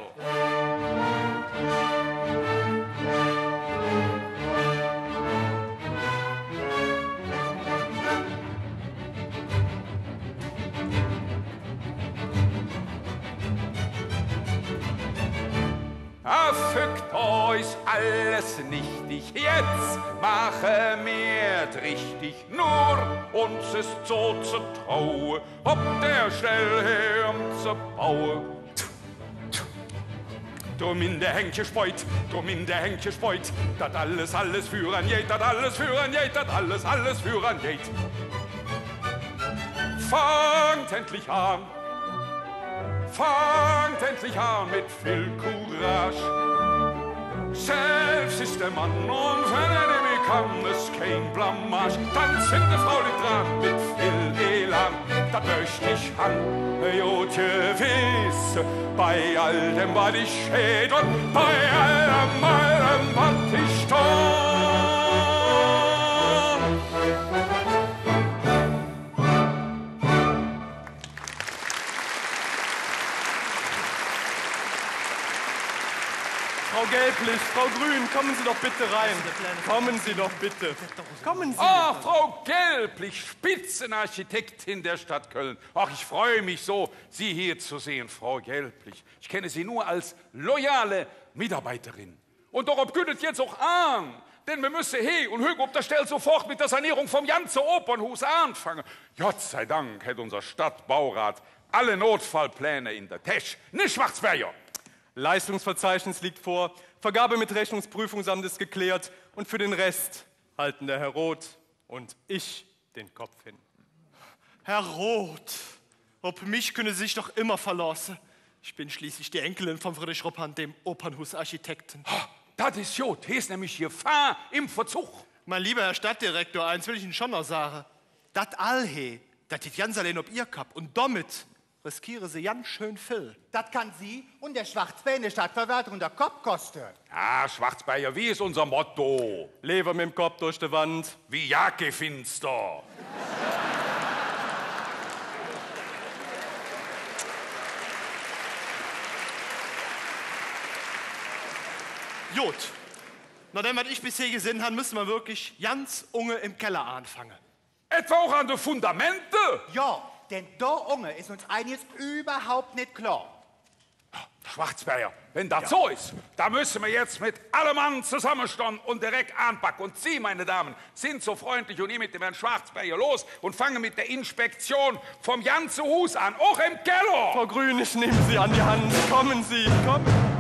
Avvögner, es alles nichtig, jetz maache mer et richtig, nor uns es zo ze traue, op der Stell her ze baue. Drum en de Hängche Speut, drum en de Hängche Speut, dat alles, alles vürangeiht, dat alles vürangeiht, dat alles, alles vürangeiht. Fangt endlich aan, fangt endlich aan met vill Courage. Selvs es dä Mann, un wann hä nit mih kann, es kein Blamage. Dann zingk de Fraulich dran met vill Elan. Dat mööch ich han, god gewess, bei all däm, wat ich heet, un bei allem, allem, wat ich do. Frau Gelblich, Frau Grün, kommen Sie doch bitte rein. Kommen Sie doch bitte. Kommen Sie. Ah, Frau Gelblich, Spitzenarchitektin der Stadt Köln. Ach, ich freue mich so, Sie hier zu sehen, Frau Gelblich. Ich kenne Sie nur als loyale Mitarbeiterin. Un doop kütt et jetz och aan, denn mer müsse he un hügg op der Stell sofort met der Sanierung vum ganze Opernhuus aanfange. Gott sei Dank hät unser Stadtbaurat alle Notfallpläne en der Täsch. Nit, Schwarzberger? Leistungsverzeichnis liegt vor, Vergabe mit Rechnungsprüfungsamt ist geklärt und für den Rest halten der Herr Roth und ich den Kopf hin. Herr Roth, op mich künne Se sich doch immer verlooße. Ich ben schließlich die Enkelin vum Friedrich Rophant, dem Opernhuusarchitekten. Ha, dat es god. He es nämlich hier fahr em Verzog. Mein lieber Herr Stadtdirektor, eins will ich Ihnen schon noch sage. Dat all he, dat litt ganz allein op Ehr Kapp. Un domet riskiere Se ganz schön vill. Dat kann Sie un der Schwarzberger en der Stadtverwaltung der Kopp koste. Ah, Schwarzberger, wie es unser Motto? Leever mem Kopp durch de Wand wie Jacke finster. God. Noh däm, wat ich bes he gesinn han, müsse mer wirklich ganz unge em Keller aanfange. Etwa och an de Fundamente? Jo, denn do unge es uns einiges üvverhaup nit klor. Schwarzberger, wann dat su es, dann müsse mer jetz met alle Mann zosammestonn un direk aanpacke. Un Sie, meine Damen, sind so freundlich un gehn met dem Herrn Schwarzberger los un fange met der Inspektion vum ganze Huus aan, och em Keller. Frau Grün, ich nehme Sie an die Hand. Kommen Sie, kommen.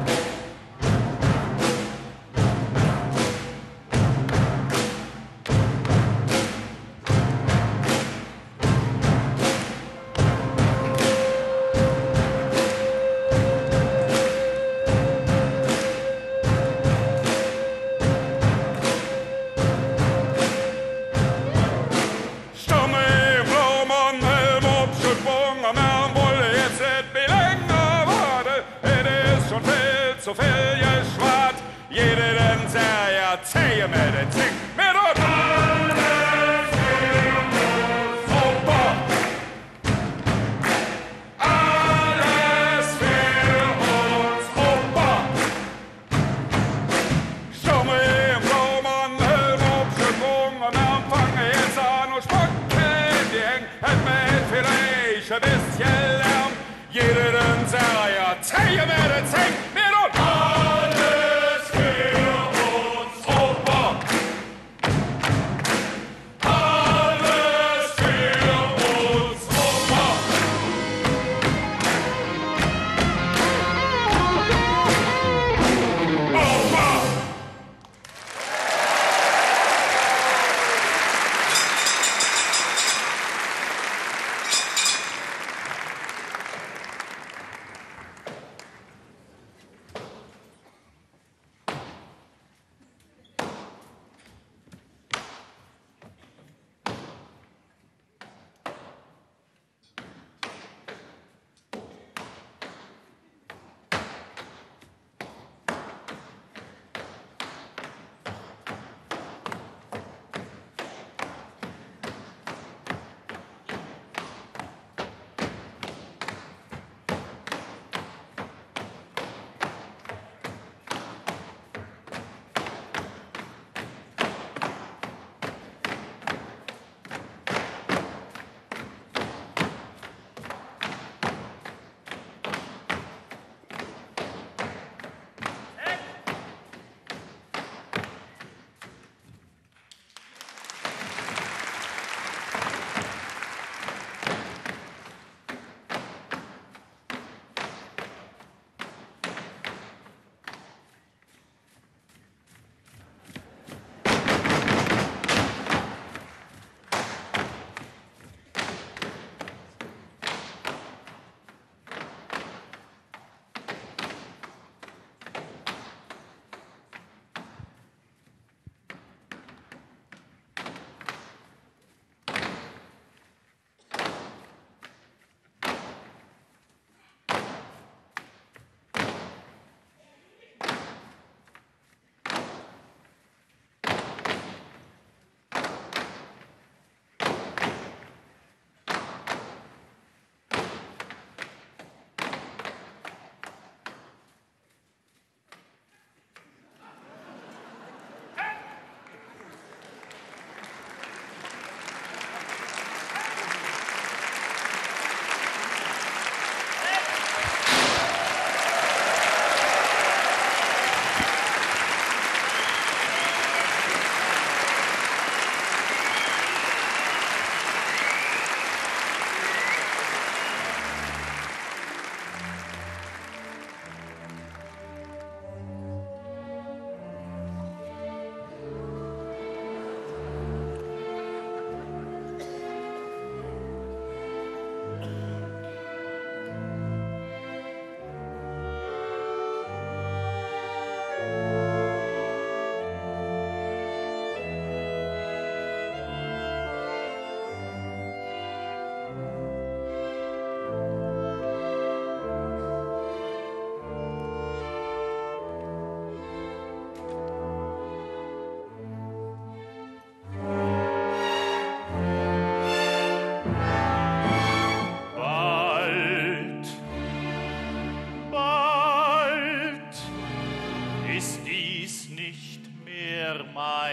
Stomme Blom un Helm op, Schöpfung am Ärm, wolle jetz nit mih länger waade. Et es schon vill zo vill geschwaad. Jeder, dä Säger, zeige mer de Zäng. Mer dun alles för uns Oper. Alles för uns Oper. Stomme Blom un Helm op, Schöpfung am Ärm, fange jetz aan un spacke de Häng. Et mäht villeich e bessche Lärm. Jeder, dä Säger, zeige mer de Zäng. Mer dun alles för uns Oper. Alles för uns Oper. Oper!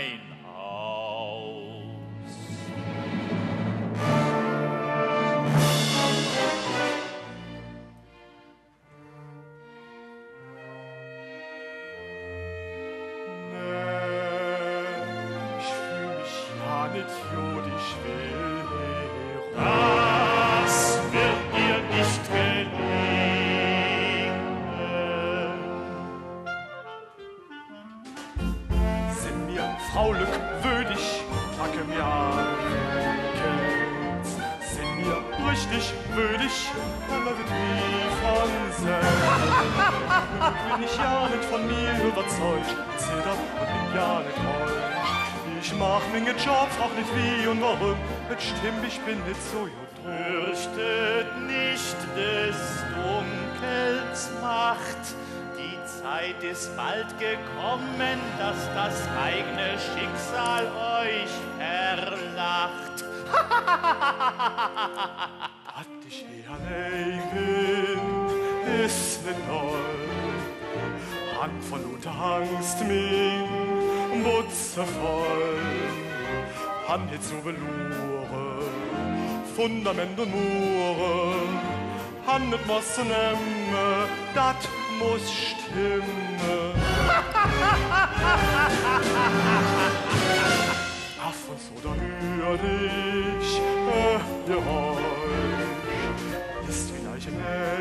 ein Haus. Nä, ich fühl mich jo nit god, ich well heeraav. Das wird dir nicht gelingen. Sin mir Fraulück wödig, packe mir aan. Kälz sin mir richtig wödig, dann läuf et wie vun selv. Bin ich jo nit vun mir üvverzeug, zittere un bin jo nit räusch. Ich maach minge Job, frog nit wie un woröm, et stimmp, ich bin nit su god. Fürchtet nicht des Dunkels Macht, die Zeit ist bald gekommen, dass das eigene Schicksal euch verlacht. Dat ich hee allein bin, es nit neu. Han vör luuter Angs ming Botz voll. Han jetz su verlore Fundament un Muure. Han et mosse nemme, dat muss stemme. Av un zo, do hür ich e Geräusch. Es villeich e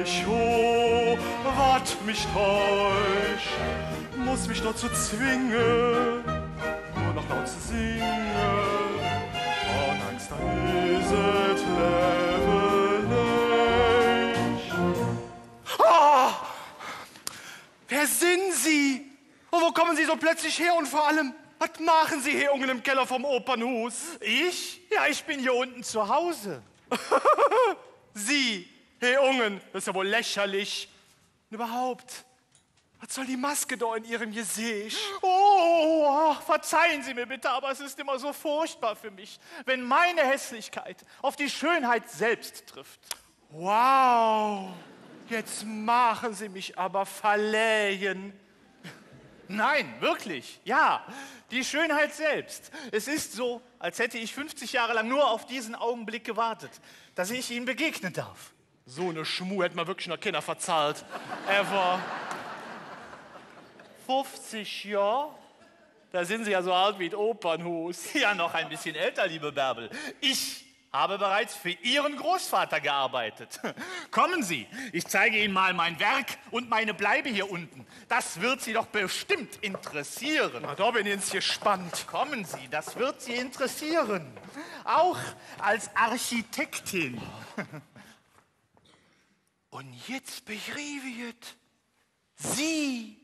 Echo, wat mich täusch. Muss mich dozo zwinge, nor noch laut ze singe. Ohne Angs, dann es et Levve nit. Ah! Wer sin Se? Un wo kumme Se su plötzlich her? Un vür allem, wat maache Se hee unge em Keller vum Opernhuus? Ich? Ja, ich bin hier unten zu Hause. Se, hee unge, dat es jo wall lächerlich. Un üvverhaup, wat soll die Maske do en Üürem Geseech? Oh, verzeihen Sie mir bitte, aber es ist immer so furchtbar für mich, wenn meine Hässlichkeit auf die Schönheit selbst trifft. Wow, jetz maache Se mich ävver verläge. Nein, wirklich, ja, die Schönheit selbst. Es ist so, als hätte ich fünfzig Jahre lang nur auf diesen Augenblick gewartet, dass ich Ihnen begegnen darf. Su ene Schmu hät mer wirklich noch keiner verzallt. Ever. Fuffzig Johr? Do sin Se jo su ald wie et Opernhuus. Ja, noch ein bisschen älter, liebe Bärbel. Ich habe bereits für Ihren Großvater gearbeitet. Kommen Sie, ich zeige Ihnen mal mein Werk und meine Bleibe hier unten. Das wird Sie doch bestimmt interessieren. Na, do ben ich jetz gespannt. Kommen Sie, das wird Sie interessieren. Auch als Architektin. Un jetz begriff ich et. Se,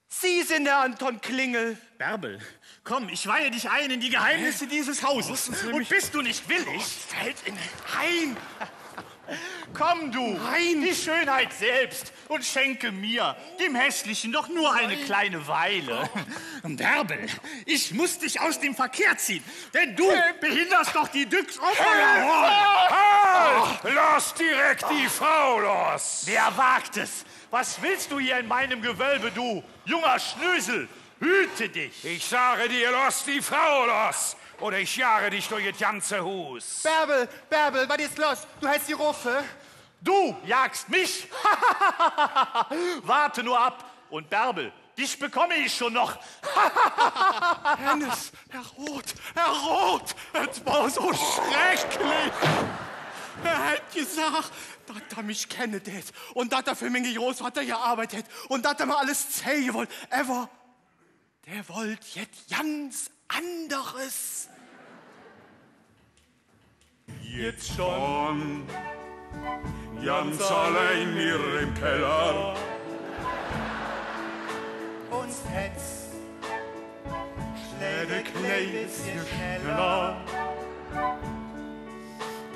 Se sin der Anton Klingel. Bärbel, komm, ich weihe dich ein in die Geheimnisse dieses Hauses. Hä? Losse Se mich. Und bist du nicht willig? Fällt in ein. Komm, du, nein, die Schönheit selbst, und schenke mir, dem Hässlichen, doch nur eine kleine Weile. Bärbel, ich muss dich aus dem Verkehr ziehen, denn du behinderst doch die Düx. Halt! Halt! Loss direk die Frau loss! Wer wagt es? Was willst du hier in meinem Gewölbe, du junger Schnösel? Hüte dich! Ich sage dir, loss die Frau loss, oder ich jage dich durch et ganze Huus. Bärbel, Bärbel, wat es loss? Du häs die Ruffe? Du jagst mich? Warte nur ab. Und Bärbel, dich bekomme ich schon noch. Hennes, Herr Roth, Herr Roth, et wor su schrecklich. Hä hät gesaht, dat hä mich kenne dät un dat hä för minge Großvatter gearbeidt hät un dat hä mer alles zeige wollt. Ävver dä wollt jet ganz anderes. Jetz stonn ganz allein mer em Keller. Uns Hätz schläg e klein bessche schneller.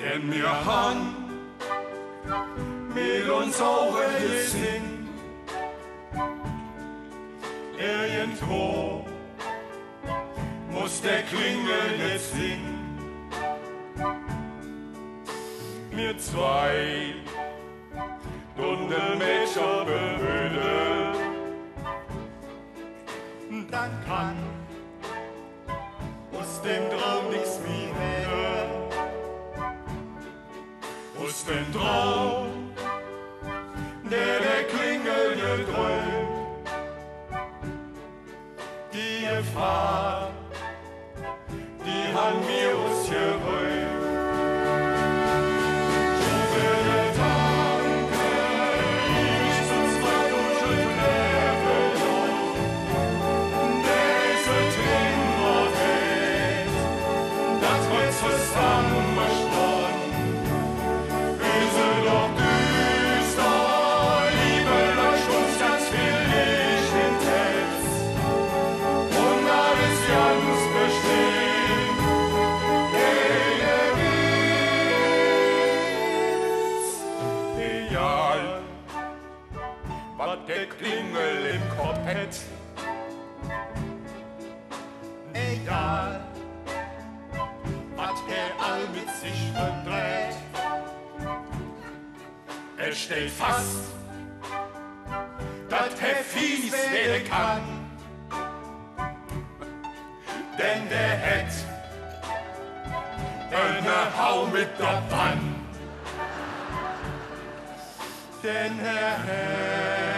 Denn mir han met uns Auge gesinn, irgendwo muss der Klingel jetz hin. Mir zwei dun de Mädcher bemüde, dann kann En Draum, dä de Klingel gedröhnt. Die Gefahr, die han mer us geröhnt. Su vill Gedanke, die mich söns bal durch et Levve locken. Dä es et immer weed, dat mer zosamme stonn. Es et doch düster, Leev löscht uns ganz vill Leech en et Hätz. Un alles ganz bestimmt, keine Witz. Egal, wat de Klingel em Kopp hät. Egal, wat hä all met sich verdreit. Et steiht fass, dat hä fies wääde kann. Denn dä hät ene Hau met der Pann. Denn hä hät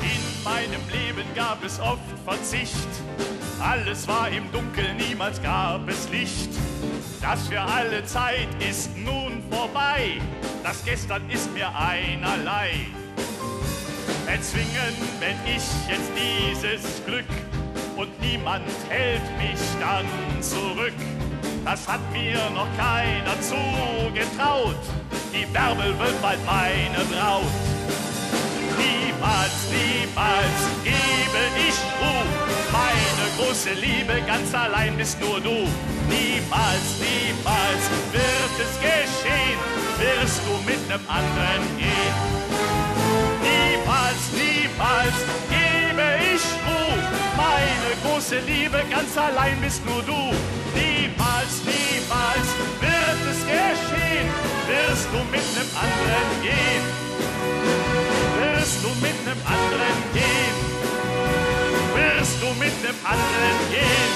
In meinem Leben gab es oft Verzicht. Alles war im Dunkeln, niemals gab es Licht. Das für alle Zeit ist nun vorbei. Das Gestern ist mir einerlei. Erzwingen will ich jetzt dieses Glück und niemand hält mich dann zurück. Das hat mir noch keiner zugetraut. Die Bärbel wird bald meine Braut. Niemals, niemals gebe ich Ruh. Meine große Liebe, ganz allein bist nur du. Niemals, niemals wird es geschehen, wirst du mit nem anderen gehen. Niemals, niemals gebe ich Ruh. Meine große Liebe, ganz allein bist nur du. Niemals, niemals wird es geschehen, wirst du mit nem anderen gehen. Wirst du mit nem anderen gehen. Wirst du mit nem anderen gehen.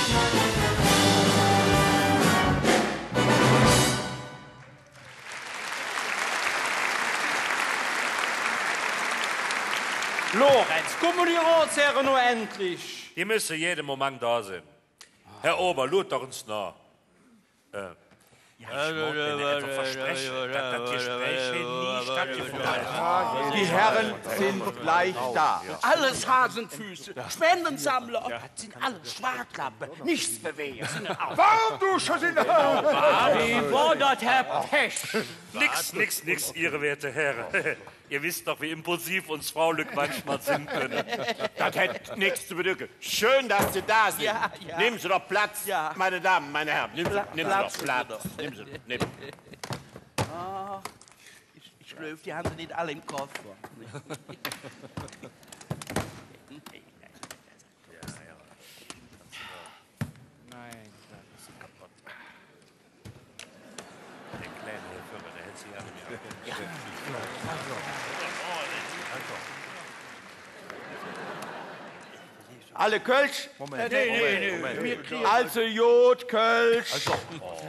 Lorenz, kumme die Rodshäre no endlich? Die müsse jede Moment do sin. Här Ober, luurt doch ens noh. Äh, ich mag Ihnen einfach versprechen, dass das Gespräch hier nie stattgefunden hat. Die Herren sind gleich da. Alles Hasenfüße, Spendensammler. Dat sin alles Schwadlappe, nix bewege. Warum, do Schussinhau? Wie wor dat, Herr Pech? Nix, nix, nix, Ihre werte Herren. Ihr wisst doch, wie impulsiv uns Fraulück manchmal sin künne. Dat hät nix ze bedügge. Schön, dass Sie da sind. Ja, ja. Nehmen Sie doch Platz, ja, meine Damen, meine Herren. Nehmen Sie, nehmen Sie doch Platz. Platz. Nehmen Sie, nehmen. Ach, ich, ich gläuv, die han se nit all em Koffer. Alle Kölsch? Moment, Moment, Moment. Also, god, Kölsch.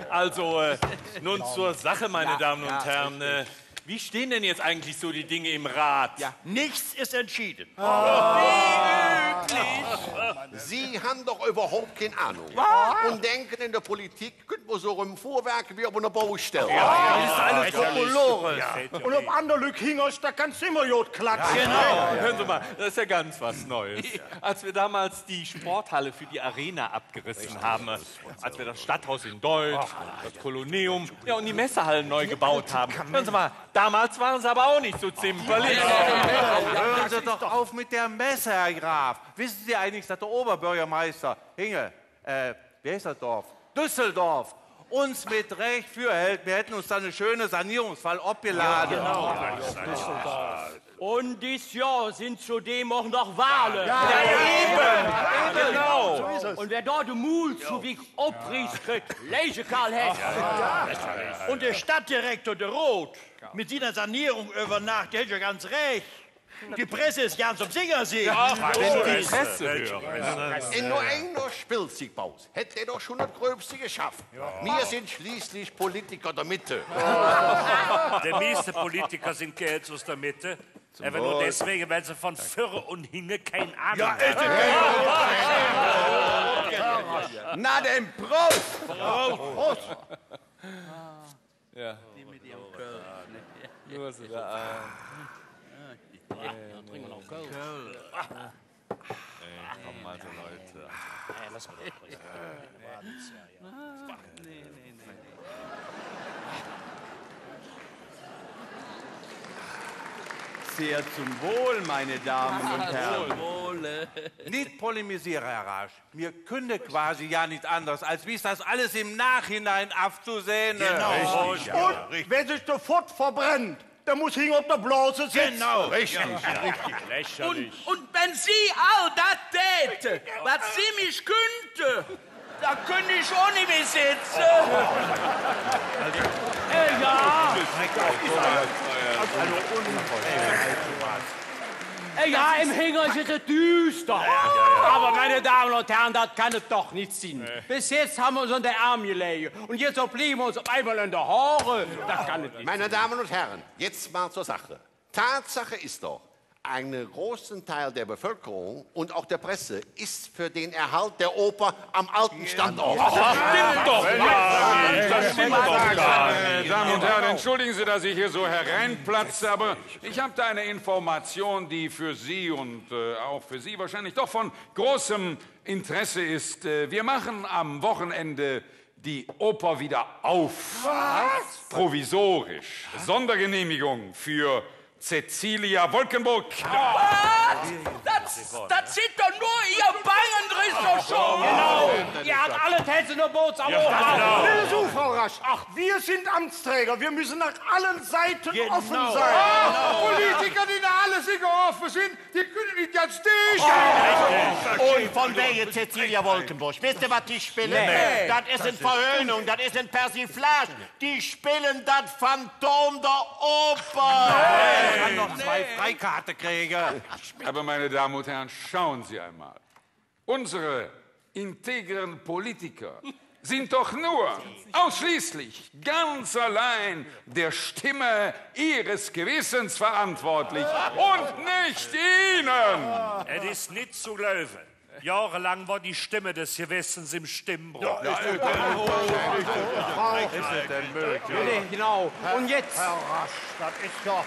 Also, äh, nun zur Sache, meine Damen und Herren. Äh, Wie stehen denn jetzt eigentlich so die Dinge im Rat? Ja, nix es entschieden. Ah. Wie üblich. Sie han doch üvverhaup kein Ahnung. Wat? Un denke, en der Politik künnt mer su röm fuhrwerke wie op ener Baustell. Ja, dat es alles Kokolores. Ja. Un op ander Lück hingerch, do kanns de immer god klatsche. Genau. Hören Sie mal, das ist ja ganz was Neues. Als wir damals die Sporthalle für die Arena abgerissen haben, als wir das Stadthaus in Deutz, das Kolosseum, ja, und die Messehallen neu gebaut haben. Hören Sie mal, Damals waren sie aber auch nicht so zimperlich. Hören Sie doch auf mit der Messe, Herr Graf. Wissen Sie eigentlich, dass der Oberbürgermeister Hinge, äh, wie heißt das Dorf? Düsseldorf, uns mit Recht vürhält, wir hätten uns da eine schöne Sanierungsfall abgeladen. Ja, genau. Und dies Jahr sind zudem auch noch Wahlen. Ja, eben. Genau. Und wer da de Mul zo wigg opriet, kritt Leichekahl. Und der Stadtdirektor, der Roth, mit seiner Sanierung über Nacht, der hat ja ganz recht. Die Presse ist ganz auf Singersicht. Ja, wenn die Presse hören. En nor eng Spillzigpaus hät hä doch schon dat Gröbste geschafft. Mir sin schließlich Politiker der Mitte. De mieste Politiker sin Kääls us der Mitte. Ävver nor deswäge, weil se vun vürre un hinge kein Ahnung han. Na denn, Prost! Prost! Ja. Die mit ihrem Kölsch, ne? Nur so. Ja, äh, ja, dann trinken wir noch Kölsch. Kölsch. Ey, komm, also, Leute. Ey, lass mal doch. Nee, nee, nee, nee. Sehr zum Wohl, meine Damen und Herren. Zum Wohle. Nit polemisiere, Herr Rasch. Mir künne quasi jo nit anders, als wie es das alles im Nachhinein avzesinn es. Genau. Richtig, ja, richtig. Un wä sich de Fott verbrennt, dä muss hinge op der Blose setze. Genau. Richtig, ja, richtig. Lächerlich. Un, un wann Se all dat däte, wat Se mich künnte, dann künnt ich och nit mih setze. Äh, ja. Also, un- Äh, ja, em Hingersch es et düster. Ävver, meine Damen und Herren, dat kann et doch nit sin. Bes jetz han mer uns en de Ärm geläge un jetz blieven mer uns op eimol en de Hoor. Dat kann et nit sin. Meine Damen und Herren, jetzt mal zur Sache. Tatsache ist doch, ein großen Teil der Bevölkerung und auch der Presse ist für den Erhalt der Oper am alten Standort. Das stimmt doch gar nicht. Das stimmt doch gar nicht. Meine Damen und Herren, entschuldigen Sie, dass ich hier so hereinplatze, aber ich habe da eine Information, die für Sie und, äh, auch für Sie wahrscheinlich doch von großem Interesse ist. Äh, wir machen am Wochenende die Oper wieder auf. Was? Provisorisch. Sondergenehmigung für Cäcilia Wolkenburg. Wat? Dat, dat sid doch nor Ehr Bangendresser. Genau. Ehr hat alle Tänze nor boots am Oper. Genau. Hör zo, Frau Rasch. Ach, wir sind Amtsträger. Wir müssen nach allen Seiten offen sein. Genau. Politiker, die noh alle Sigge offe sin, die künne nit ganz dicht. Un vun wäge Cäcilia Wolkenburg. Wesst ehr, wat die spille? Nee. Dat es en Verhöhnung, dat es en Persiflage. Die spille dat Phantom der Oper. Ich kann noch zwei Freikarte kriegen. Aber, meine Damen und Herren, schauen Sie einmal. Unsere integren Politiker sind doch nur ausschließlich ganz allein der Stimme ihres Gewissens verantwortlich und nicht Ihnen. Et es nit ze gläuve. Johrelang wor die Stimme des Gewessens em Stimmbruch. Ja, es et denn möglich? Nee, genau. Un jetz, Herr Rasch, dat es doch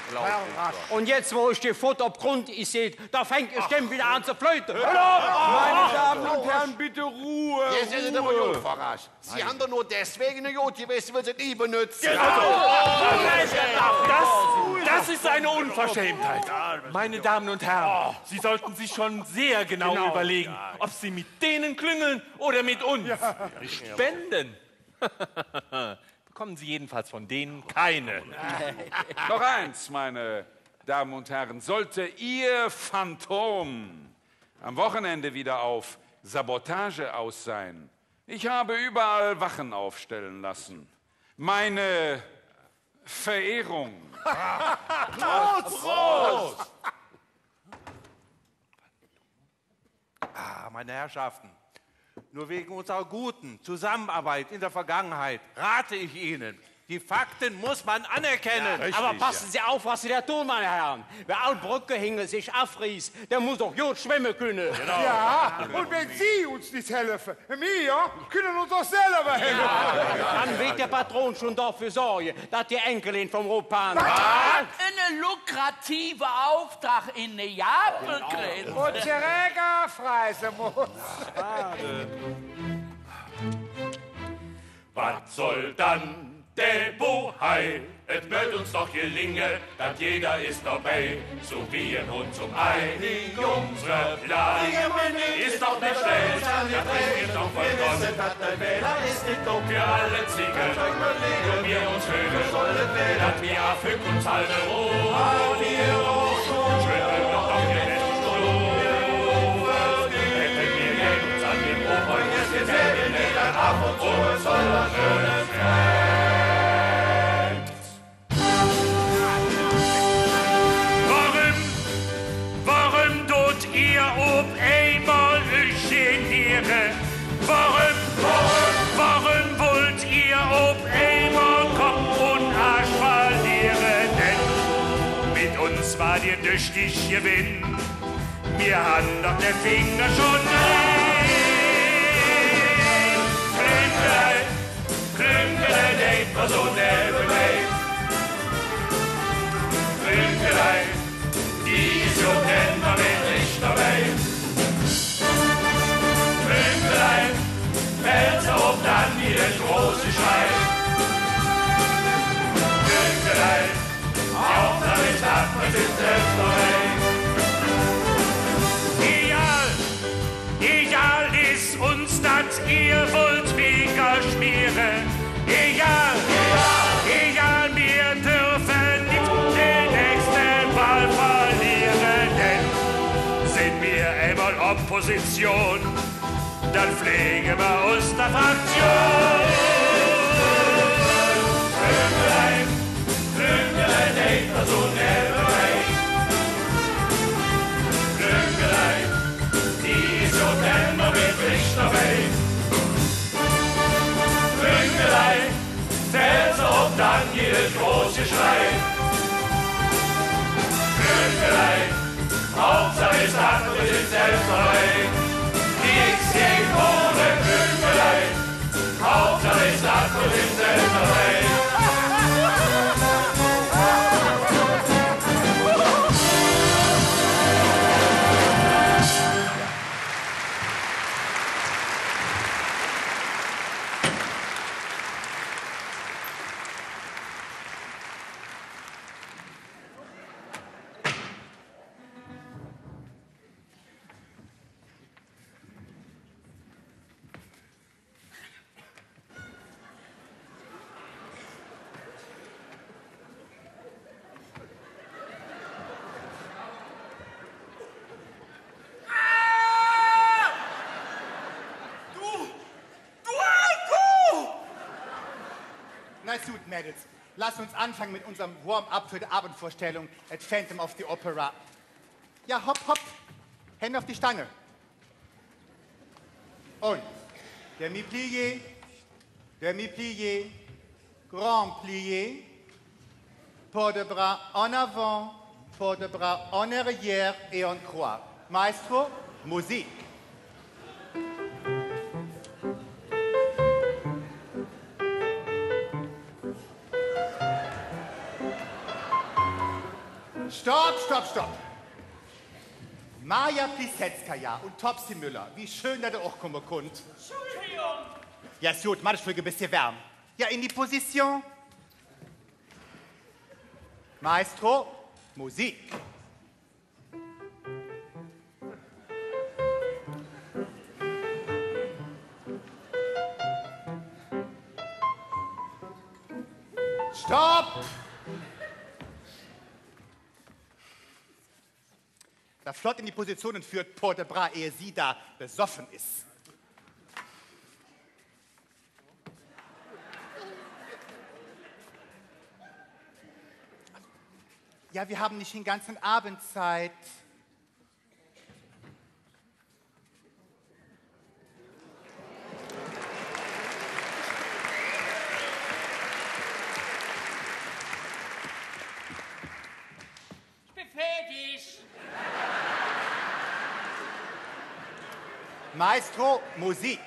unglaublich. Herr Rasch. Un jetz, wo ich de Fott op Grund is, do fängk de Stimm widder aan ze fleute. Meine Damen und Herren, bitte Ruhe. Jetzt ist es aber gut, Frau Rasch. Sie haben doch nur deswegen eine Note gewählt, weil Sie die benutzen. Genau. Das, das ist eine Unverschämtheit. Meine Damen und Herren, Sie sollten sich schon sehr genau überlegen, ob Sie mit denen klingeln oder mit uns. Spenden bekommen Sie jedenfalls von denen keine. Noch eins, meine Damen und Herren, sollte Ihr Phantom am Wochenende wieder auf Sabotage aus sein, ich habe überall Wachen aufstellen lassen. Meine Verehrung. Prost! Prost! Ah, meine Herrschaften, nur wegen unserer guten Zusammenarbeit in der Vergangenheit rate ich Ihnen, die Fakten muss man anerkennen. Ja, richtig, aber passen Sie auf, was Sie da tun, meine Herren. Wer all Bröcke hinge sich avriess, dä muss och god schwemme künne. Genau. Ja, un wann Se uns nit helfe, mir künne uns och selver helfe. Dann weed der Patron schon doför sorge, dat die Enkelin vum Rupan en lukrative Auftrag en Neapel kritt. Un zereg avreise muss. Wat soll dann dä Bohai? Et mööt uns doch gelinge, dat jeder es dobei, su wie en Huhn zum Ei. Wie unsere Plage es doch nit schlääch, dat brängk mich doch vollkomme. För alle Ziege, wo mer uns höke, dat mer Affück uns halde, oh, schwimmen doch doch nit. Hätte mer uns an dem Opa gesehn, dat af un zo soll Woröm, woröm dot ehr op eimol üch geniere? Woröm, woröm, woröm wollt ehr op eimol Kopp un Aasch verliere? Denn met uns wor ehr düchtig gewinn. Mer han doch de Finger schon rein. Klüngelei, Klüngelei, dä wor su nevve bei. Klüngelei, die es jo immer met Richter bei. Klüngelei, fällt se op, dann gitt et große Schrei. Klüngelei, Hauptsaach es, dat mer sin selvs dobei. Egal, egal es uns, dat ehr wollt Meker schmiere. Egal, egal, mer dörfe nit de nächste Wahl verliere, denn sin mer eimol Opposition, dann fleege mer us der Fraktion. Klüngelei, Klüngelei, dä wor su nevve bei. Klüngelei, die es jo immer met Richter bei. Klüngelei, fällt se op, dann gitt et große Schrei. Klüngelei, Hauptsaach es, dat mer sin selvs dobei. Nix gäge ohne Klüngelei. Hauptsaach es, dat mer sin selvs dobei. Du, du Alko! Na is god, Mädels. Lasst uns anfangen mit unserem Warm-up für die Abendvorstellung at Phantom of the Opera. Ja, hopp, hopp. Hänn op de Stang. Un demi-plié, demi-plié, grand plié, port de bras en avant, port de bras en arrière et on croise. Maestro, Musik. Stopp, stopp, stopp! Maja Plisetskaya un Topsy Müller, wie schön, dat ehr och kumme kunnt. Entschuldigung. Ja, is god, maht üch nit e bessche wärm. Ja, en de Position. Maestro, Musik. Stopp! Do flott en de Position för Port de Bras, ehe se do besoffe es. Ja, wir haben nicht den ganzen Abend Zeit. Ich bin fertig. Maestro, Musik.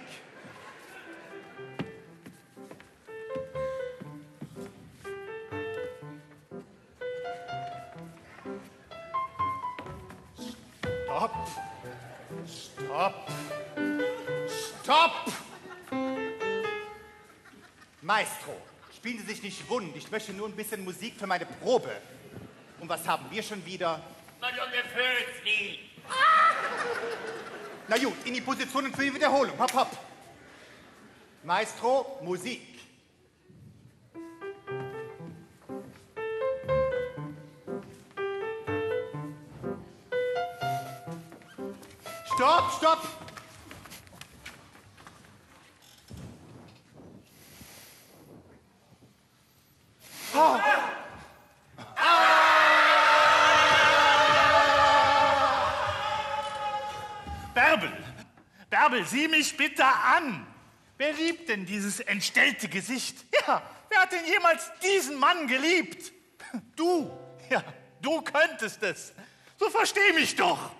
Stopp! Stopp! Stopp! Maestro, Spielen Sie sich nicht wund, ich möchte nur ein bisschen Musik für meine Probe. Und was haben wir schon wieder? Madame Fötzli. Na gut, in die Position und für die Wiederholung. Hopp, hopp. Maestro, Musik. Stopp, stopp! Bärbel, Bärbel, sieh mich bitte an. Wer liebt denn dieses entstellte Gesicht? Ja, wer hat denn jemals diesen Mann geliebt? Du, ja, du könntest es. So versteh mich doch.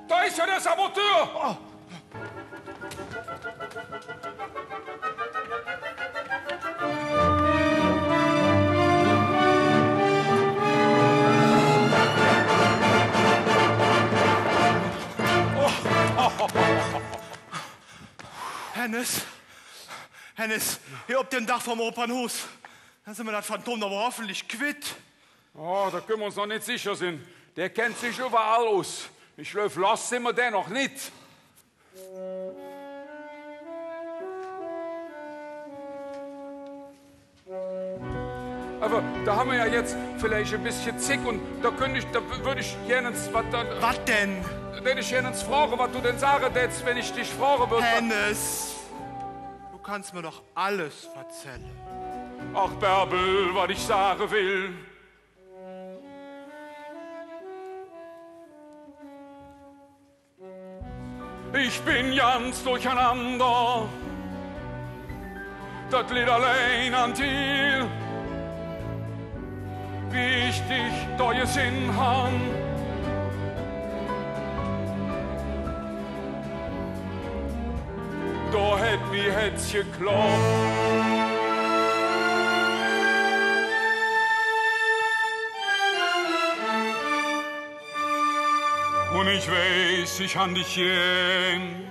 Do es jo der Saboteur! Oh. Hennes, Hennes, hee op dem Daach vum Opernhuus. Do sin mer dat Phantom dann hoffentlich quitt. Oh, do künne mer uns noch nit secher sin. Dä kennt sich üvverall us. Ich gläuv, loss sin mer dä noch nit. Ävver do han mer jo jetz villeich e bessche Zigg un do künnt ich, do wööd ich gään ens wat do... Wat denn? Dät ich gään ens froge, wat do dann sage dätst, wann ich dich froge wööd, wat... Hennes, do kanns mer doch alles verzälle. Ach, Bärbel, wat ich sage well. Ich ben ganz durcheinander, dat litt allein an dir, wie ich dich do gesinn han. Do hät mi Hätz gekloppt. Un ich weiß, ich han dich gään.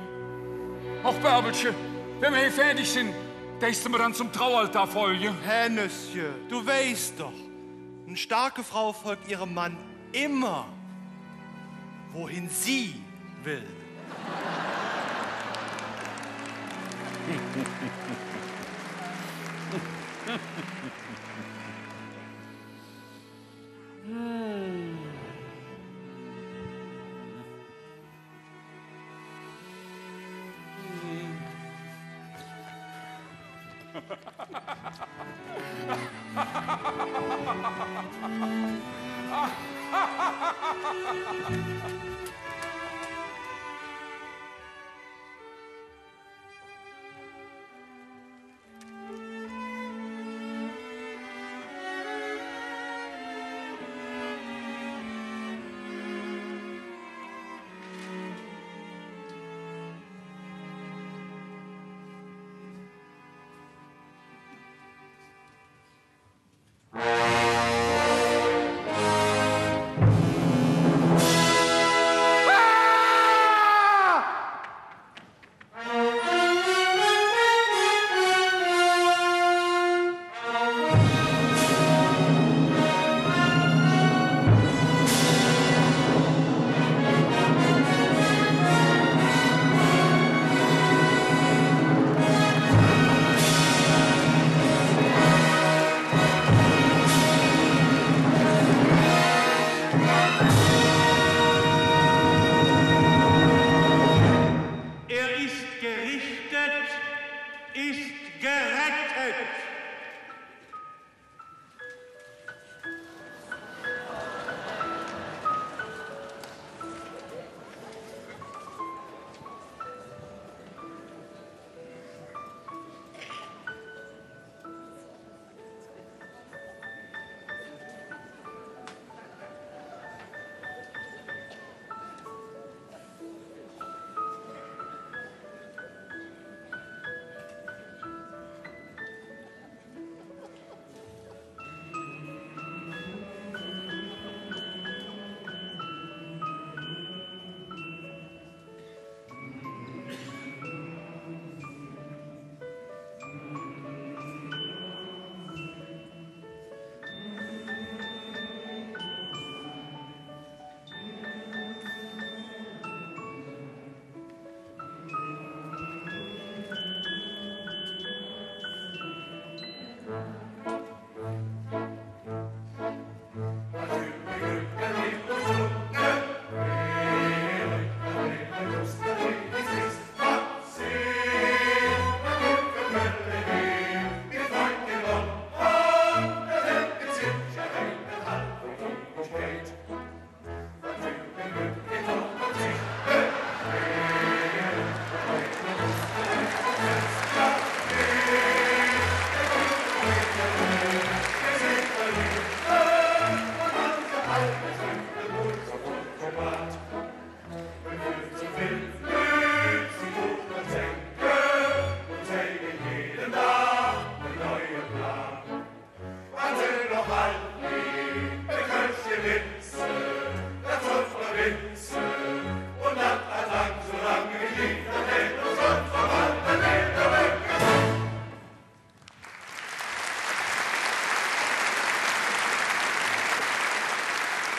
Och, Bärbelche, wann mer hee fäädig sin, deis do mer dann zom Traueraltar folge? Hennesche, do weiß doch, en starke Frau folg ihrem Mann immer, wohin sie will.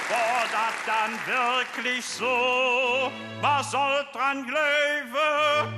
Wor dat dann wirklich su? Mer sollt dran gläuve.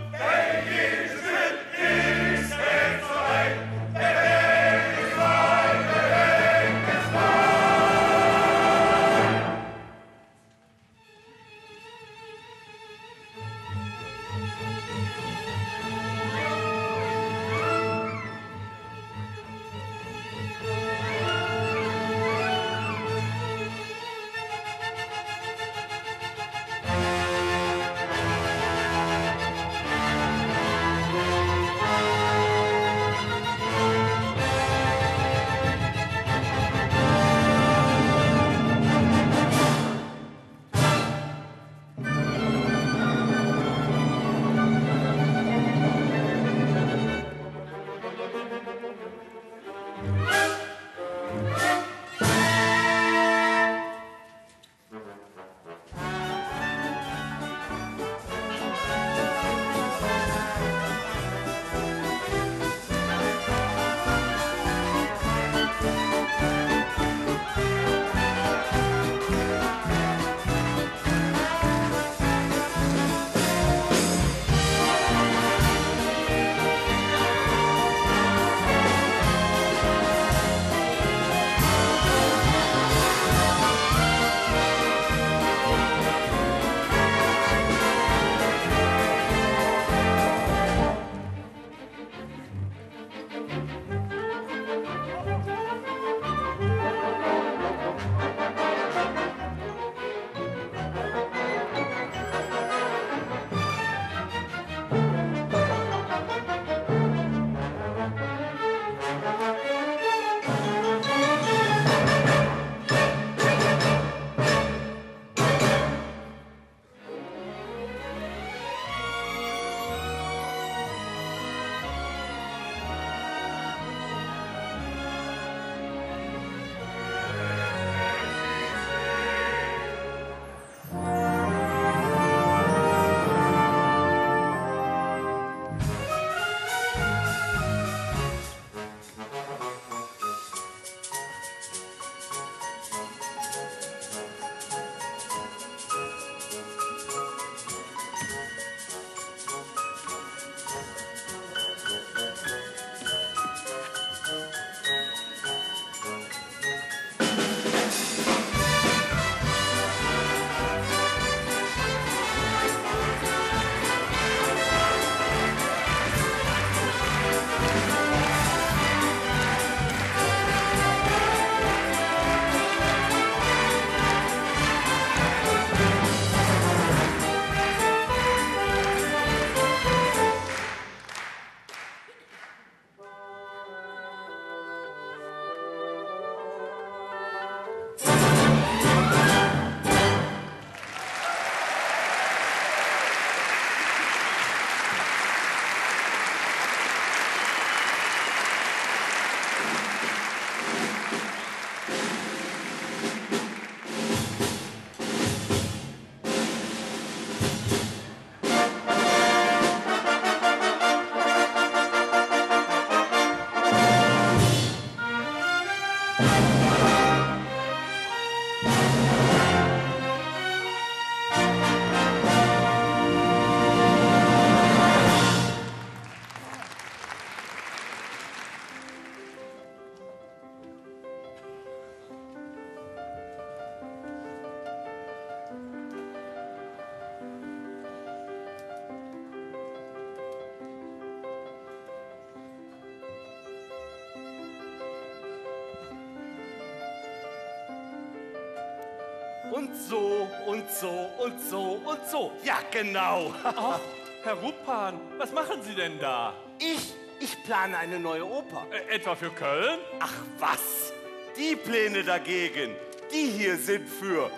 Und so und so und so und so. Ja, genau. Ach, Herr Rupan, was machen Sie denn da? Ich? Ich plane eine neue Oper. Äh, etwa für Köln? Ach was, die Pläne dagegen, die hier sind für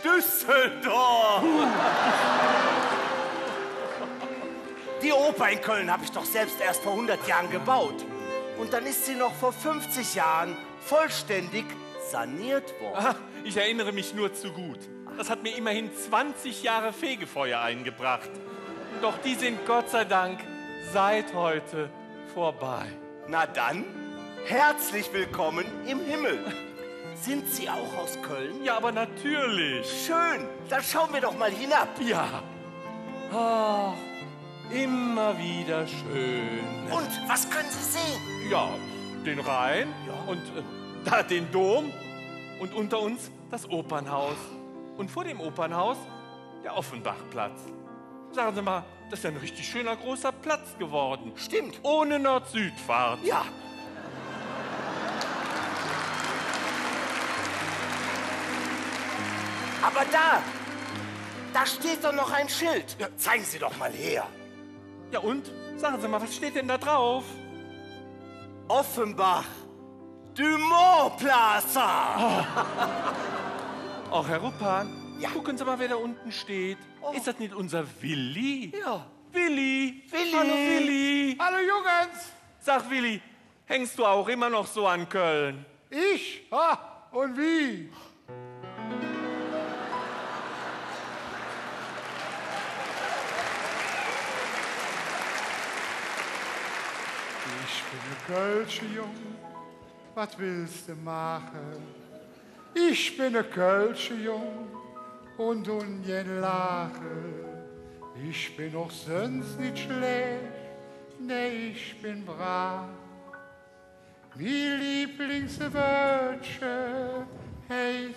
Düsseldorf. Die Oper in Köln habe ich doch selbst erst vor hundert Jahren gebaut. Und dann ist sie noch vor fünfzig Jahren vollständig saniert worden. Ah, ich erinnere mich nur zu gut. Das hat mir immerhin zwanzig Jahre Fegefeuer eingebracht. Doch die sind Gott sei Dank seit heute vorbei. Na dann, herzlich willkommen im Himmel. Sind Sie auch aus Köln? Ja, aber natürlich. Schön, dann schauen wir doch mal hinab. Ja. Ach, immer wieder schön. Und was können Sie sehen? Ja, den Rhein. Ja. Und, äh, da den Dom und unter uns das Opernhaus. Und vor dem Opernhaus der Offenbachplatz. Sagen Sie mal, das ist ja ein richtig schöner großer Platz geworden. Stimmt. Ohne Nord-Süd-Fahrt. Ja. Aber da, da steht doch noch ein Schild. Ja, zeigen Sie doch mal her. Ja, und? Sagen Sie mal, was steht denn da drauf? Offenbach. Dumont Plaza. Ach, Herr Ruppmann, ja, gucken Sie mal, wer da unten steht. Oh. Ist das nicht unser Willi? Ja. Willi. Willi. Hallo, Willi. Hallo, Jungens. Sag, Willi, hängst du auch immer noch so an Köln? Ich? Ha! Und wie? Ich bin e kölsche Jung, wat willste maache? Ich bin e kölsche Jung un dun gään laache. Ich bin och söns nit schlääch, nä, ich bin brav. Mi Lieblingswöödche heiß.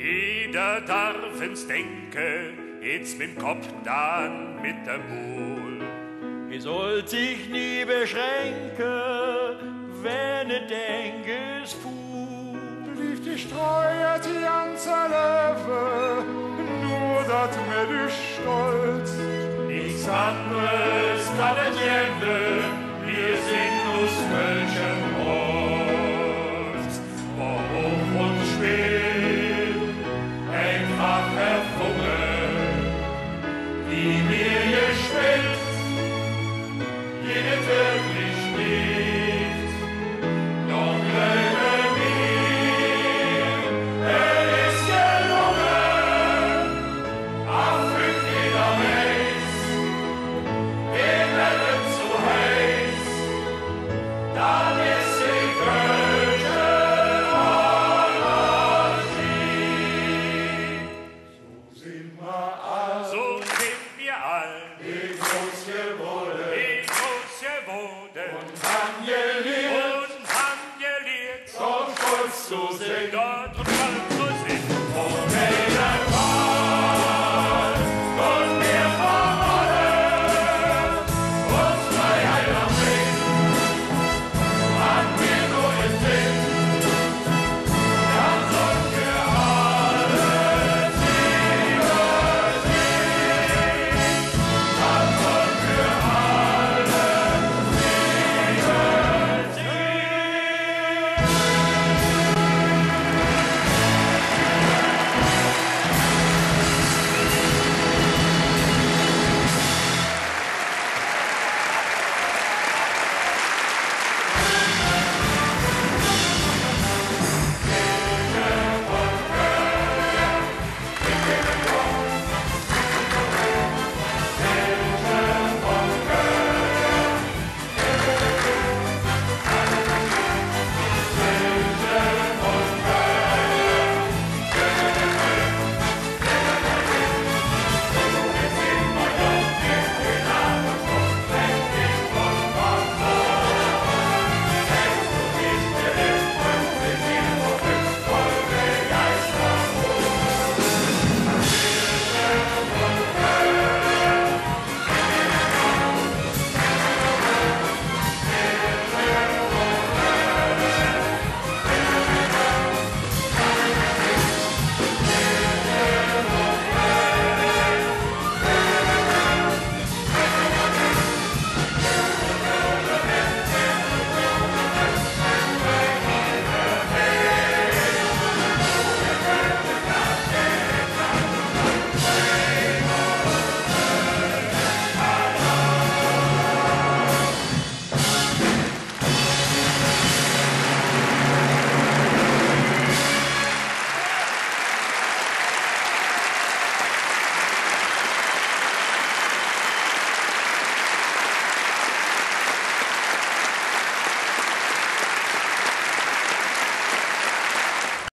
Jeder darf ens denke, jetz mem Kopp, dann met dem Muul. Hä sollt sich nie beschränke, wann hä denk, es fuul. Blievt dich treu et ganze Levve, nor dat mäht dich stolz. Nix anders kann et gevve, mer sin us kölschem Holt. Wor Hoff un Spill einfach erfunge, wie mer gespillt, jede